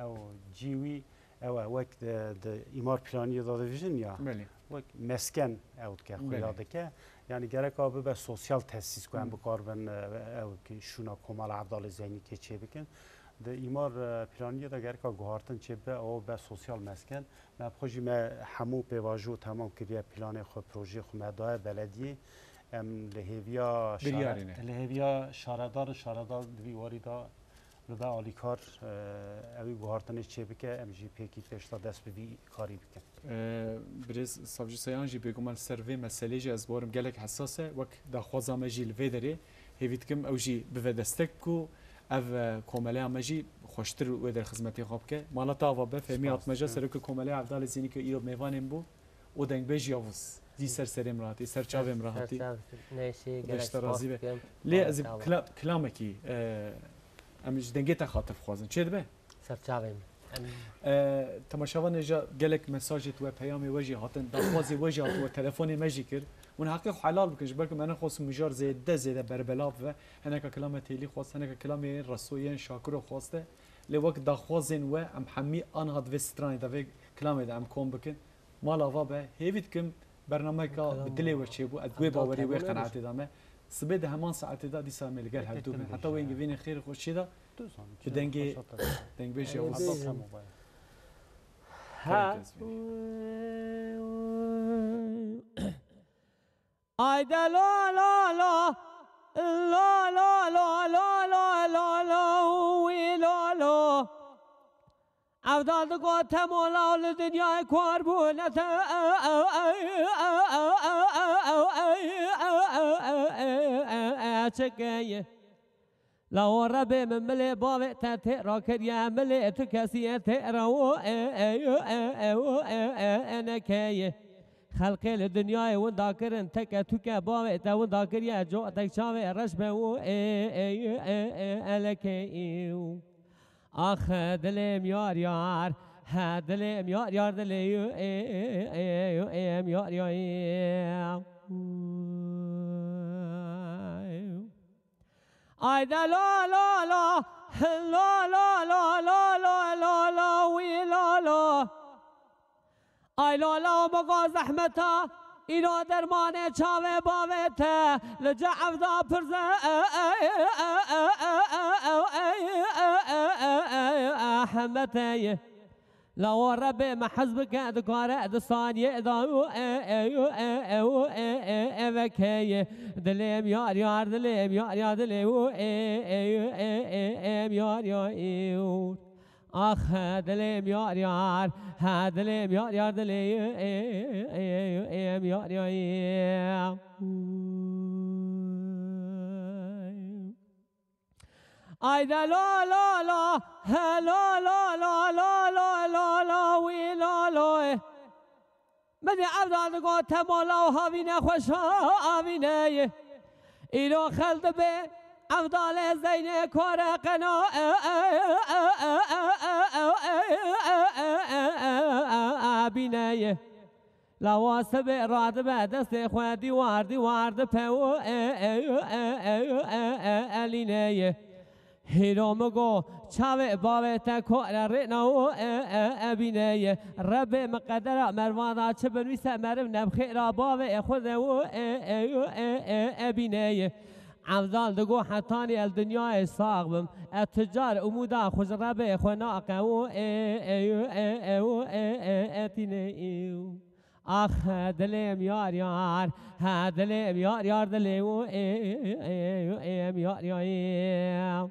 ew cî wî, ew e, wek di, di îmar planiyê de dibêjin ya. Belê. Wek mesken ew dike, xuya Belê. dike. Yanî gereka bibe sosyal tesîs ku em Hı. bikaribin, e, ew ki şûna Komala Evdalê Zeynîkê çêbikin. Di îmar, e, planiyê de gereka guhartin çêbibe, ew be sosyal mesken. Me bi xwe jî me hemû pêvajo temam kiriye, planê xwe, projeyê xwe me daye belediyê. Em li hêviya Biryarê şare-, ne. li hêviya şaredar û şaredar di vî warî de bibe alîkar, e, ew ê guhartinê çêbike, em jî pêkî pêşta dest bi vî karî bikin. E, Birêz Savcı Seyhan jî bêguman li ser vê meselê jî ez bawerim gelek hesas e. Wek daxwaza me jî li vê derê hêvî dikim ew jî bive destek ku ev, e, komeleya me jî xweştir wê der xizmetê xwe bike. Mala te ava be, Fehmî Spas. Atmaca, Serokê Komeleya Evdalê Zînî ku îro mêvanên bû û dengbêj Yavuz. Zî ser serê min re hatî, ser çavê min re hatî. Ser çav, neşî, gelek Beşte spas razî be. dikim. Lê ez Mala te ava. kila-, kilamekî, e, em ji dengê te xatir dixwazin. Çê dibe? Ser çavê min. Em E, temaşevanê ja gelek mesajê we, peyamê we jî hatin, daxwazê we jî hatiwe, telefonê me jî kir. Hûn heqê xwe helal bikin, ji ber ku me nexwest mijar zêde zêde berbelav bibe. Hineka kilame têlî xwest, hineka kilamê Reso yên Şakiro xweste. Lê wek daxwazên we em hemî aniha di vê stranê de, vê kilamê de em kom bikin. Mala va be, hêvî dikim bernameyeka bi dilê we çêbû, ez wê bawerî wê qenaetê de me. Sibê di heman saetê de dîsa em ê li gel hevdû bin. Heta wê hingî vînê xêr û xweşiyê de. Tu zanî, Bi dengê çi xweşa te dîsa. dengbêjî Ew Yavuz. dê. Kemû baye. Ha. Kemû baye. Ay de la la la, la la la, wî la la. Evdal digot, Temo law, li dinyayê kar bû, ne te çi keye? Lawo Rebê min milê bavê te tê rakiriye, milê tu kesiyê tê re û nekeye. Xelkê li dinyayê winda kirin, teke tuke bavê te winda kiriye, cotek çavê reş be û elekê. Ax dilêm yar yar, he dilêm yar yar, dilêm yar yar. Ay de la la la, la la la, wî la la. Ay la la, mega zehmeta, îro dermanê çavê bavê te, li cehevda pirze ehmeteyê. Lawo Rebê me hez bike, dikare di saniyê de û ê, ê, û ê, ê, û ê, ê, ê, vekeyê. Dilêm yar yar, dilêm yar yar, dilê û ê, ê, û ê, ê, êm yar yar, ê, û. Ax, dilêm yar yar, ha, dilêm yar yar, dilê, ê, ê, ê, êm yar yar, ê. Ay de la la la, he la la la, wî la la. Min ê evda digot, Temo law, havîne xweş havîne. Îro xel dibe, evdalê Zeynê kare qena bîne. Lawa sibê radibe destê xwe dîwar dîwar dipe û e e e e e e e elîneyê. Hîro min got çavê bavê te kore rêna û e e e bîneyê. Rebê min qedera mervana çi binivîse meriv nebxêra bavê xwe de û e e e e e bîneyê. Evdal digo hetanî el dinyayê sax bim. E tucar umûda xwe ji Rebê xwe naqe û e e e e û e e e tîne. Ax he dilêm yar yar, he dilêm yar yar dilê û e e e em yar yar.